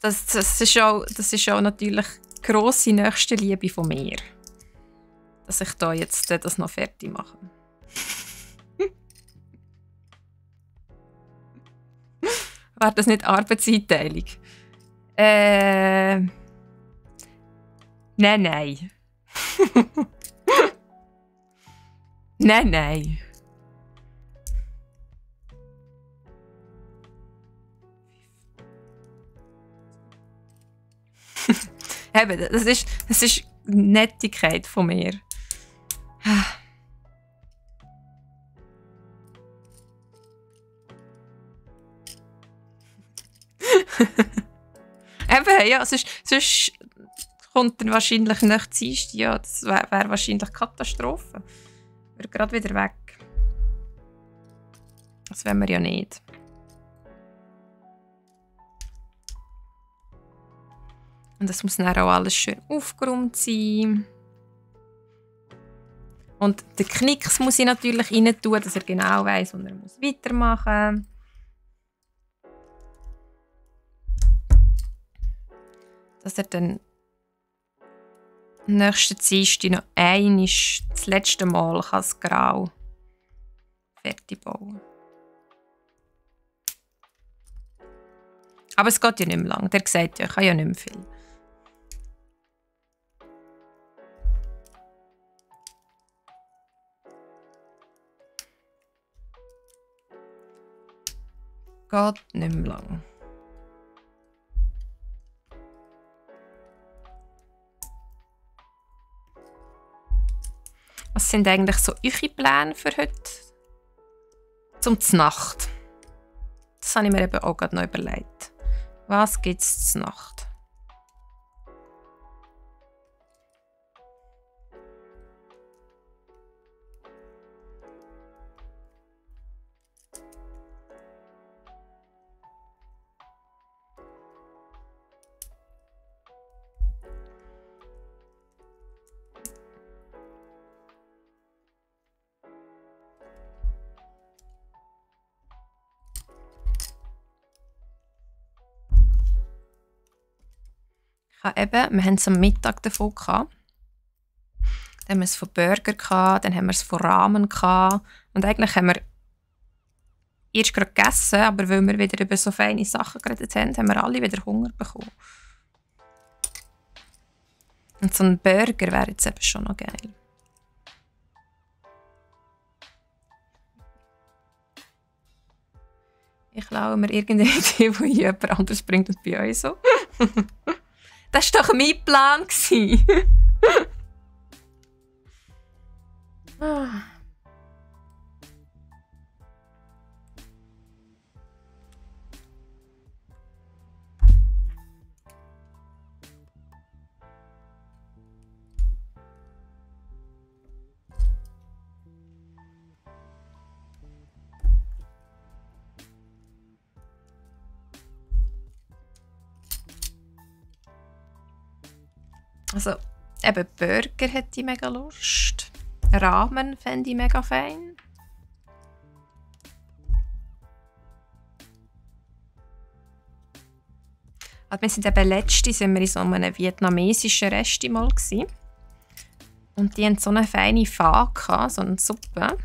Das ist auch natürlich grosse Nächstenliebe von mir. Dass ich da jetzt das noch fertig mache. Wäre das nicht Arbeitseinteilung? Nein, nein. Nein, nein. Eben, das ist Nettigkeit von mir. Eben, ja, sonst kommt dann wahrscheinlich nicht Dienstag. Ja, das wäre wahrscheinlich Katastrophe. Wäre gerade wieder weg. Das wollen wir ja nicht. Und das muss dann auch alles schön aufgeräumt sein. Und den Knicks muss ich natürlich rein tun, dass er genau weiss, wo er muss weitermachen muss. Dass er dann nächsten Dienstag noch einmal das letzte Mal das Grau fertig bauen kann. Aber es geht ja nicht mehr lang. Der sagt ja, ich habe ja nicht mehr viel. Geht nicht mehr lang. Was sind eigentlich so eure Pläne für heute? Zum Znacht. Das habe ich mir eben auch gerade noch überlegt. Was gibt es zur Nacht? Wir haben es am Mittag davon gehabt. Dann haben wir es von Burger gehabt, dann haben wir es von Ramen gehabt. Und eigentlich haben wir erst gerade gegessen, aber weil wir wieder über so feine Sachen geredet haben, haben wir alle wieder Hunger bekommen. Und so ein Burger wäre jetzt eben schon noch geil. Ich klaue mir irgendeine Idee, die jemand anderes bringt und bei euch so. Das war doch mein Plan. Also, eben Burger hätte ich mega Lust. Ramen fände ich mega fein. Aber wir sind eben letztens in so einem vietnamesischen Restaurant gsi. Und die hatten so eine feine Pho, so eine Suppe.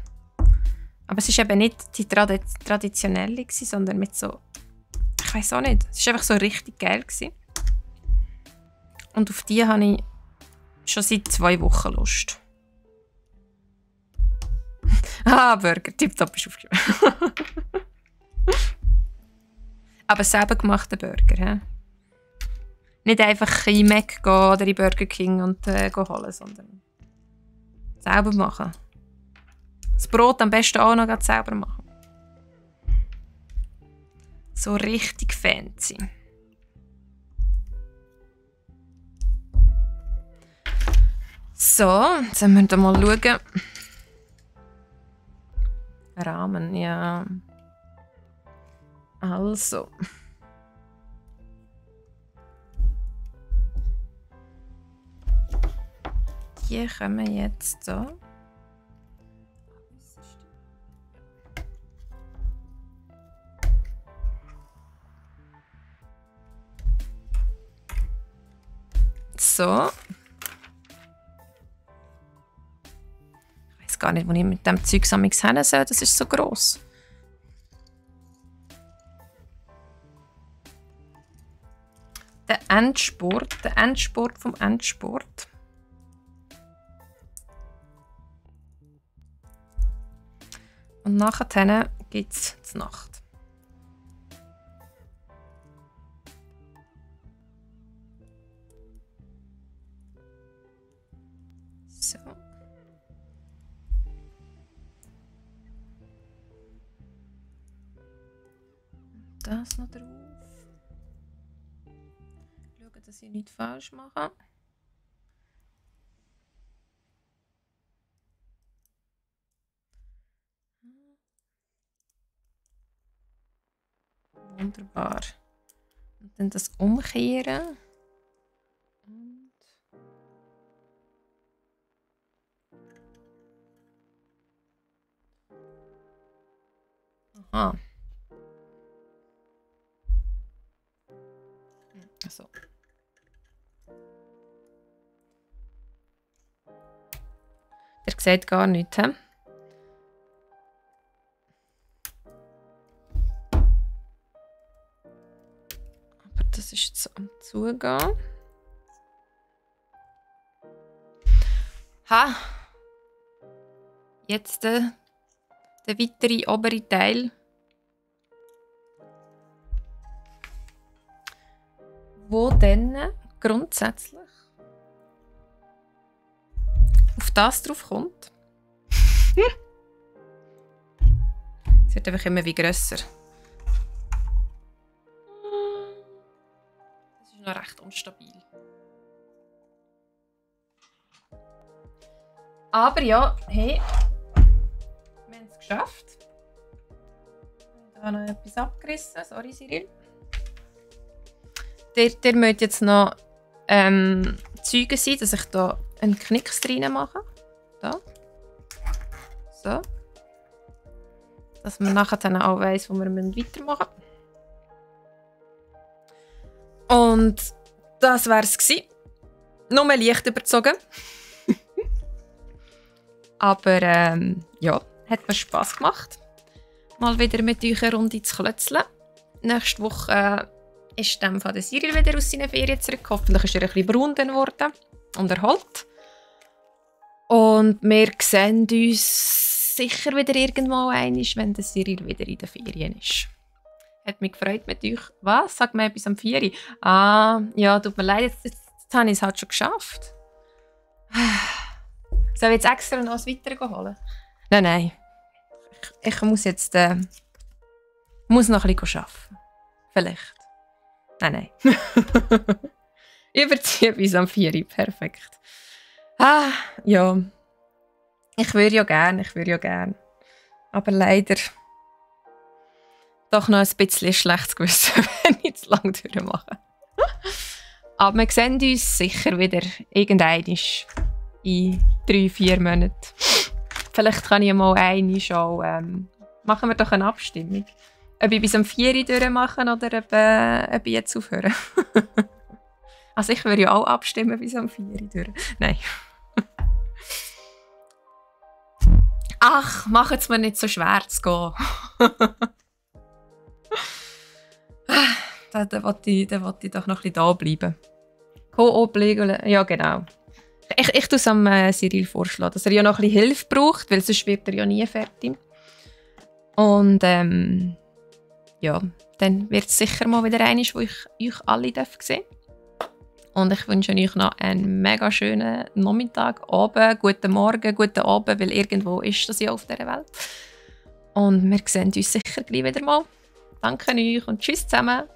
Aber es war eben nicht die traditionelle, sondern mit so... Ich weiß auch nicht. Es war einfach so richtig geil. Und auf die habe ich schon seit 2 Wochen Lust. Burger, tipptopp ist aufgeschrieben. Aber selber gemachter Burger. He? Nicht einfach in Mac gehen oder in Burger King und holen, sondern selber machen. Das Brot am besten auch noch selber machen. So richtig fancy. So, jetzt müssen wir mal schauen. Rahmen, ja. Also. Die kommen jetzt so. So. Ich weiß gar nicht, wo ich mit dem Zeug hin soll. Das ist so gross. Der Endspurt vom Endspurt. Und nachher gibt es die Nacht. So. Das noch drauf. Schauen, dass ich nichts falsch mache. Wunderbar. Und dann das umkehren. Und aha. So. Ihr seht gar nichts, he? Das ist jetzt so am Zugehen. Ha! Jetzt der weitere obere Teil. Wo dann grundsätzlich auf das drauf kommt. Es wird einfach immer wie grösser. Noch recht unstabil. Aber ja, hey, wir haben es geschafft. Ich habe noch etwas abgerissen. Sorry, Cyril. Der müsst jetzt noch Zeugen sein, dass ich hier einen Knicks rein mache. Da. So. Dass man nachher dann auch weiss, wo wir weitermachen müssen. Und das war es gewesen. Nur leicht überzogen. Aber ja, hat mir Spass gemacht. Mal wieder mit euch eine Runde zu klötzeln. Nächste Woche ist dann von der Cyril wieder aus seinen Ferien zurück. Hoffentlich ist er ein bisschen braun geworden und erholt. Und wir sehen uns sicher wieder irgendwo einmal, wenn der Cyril wieder in den Ferien ist. Hat mich gefreut mit euch. Was? Sag mir etwas am 4. Ah, ja, tut mir leid, jetzt habe ich es halt schon geschafft. Soll ich jetzt extra noch was weiter holen? Nein. Ich muss jetzt muss noch ein bisschen arbeiten. Vielleicht. Nein. Überziehe bis am 4. Perfekt. Ah, ja. Ich würde ja gern. Aber leider doch noch ein bisschen schlechtes Gewissen, wenn ich zu lange durchmache. Aber wir sehen uns sicher wieder irgendwann in 3-4 Monaten. Vielleicht kann ich mal eine schon. Machen wir doch eine Abstimmung. Ob ich bis am 4 durchmache oder ob ich jetzt aufhöre. Also ich würde ja auch abstimmen bis am 4 durch. Nein. Ach, macht es mir nicht so schwer zu gehen. Da wollte ich doch noch ein bisschen da bleiben. Co-oblegen, ja genau. Ich tue es am Cyril vorschlagen, dass er ja noch ein bisschen Hilfe braucht, weil sonst wird er ja nie fertig. Und ja, dann wird es sicher mal wieder einmal, wo ich euch alle sehen darf. Und ich wünsche euch noch einen mega schönen Nachmittag, Abend, guten Morgen, guten Abend, weil irgendwo ist das ja auf dieser Welt. Und wir sehen uns sicher gleich wieder mal. Danke euch und tschüss zusammen.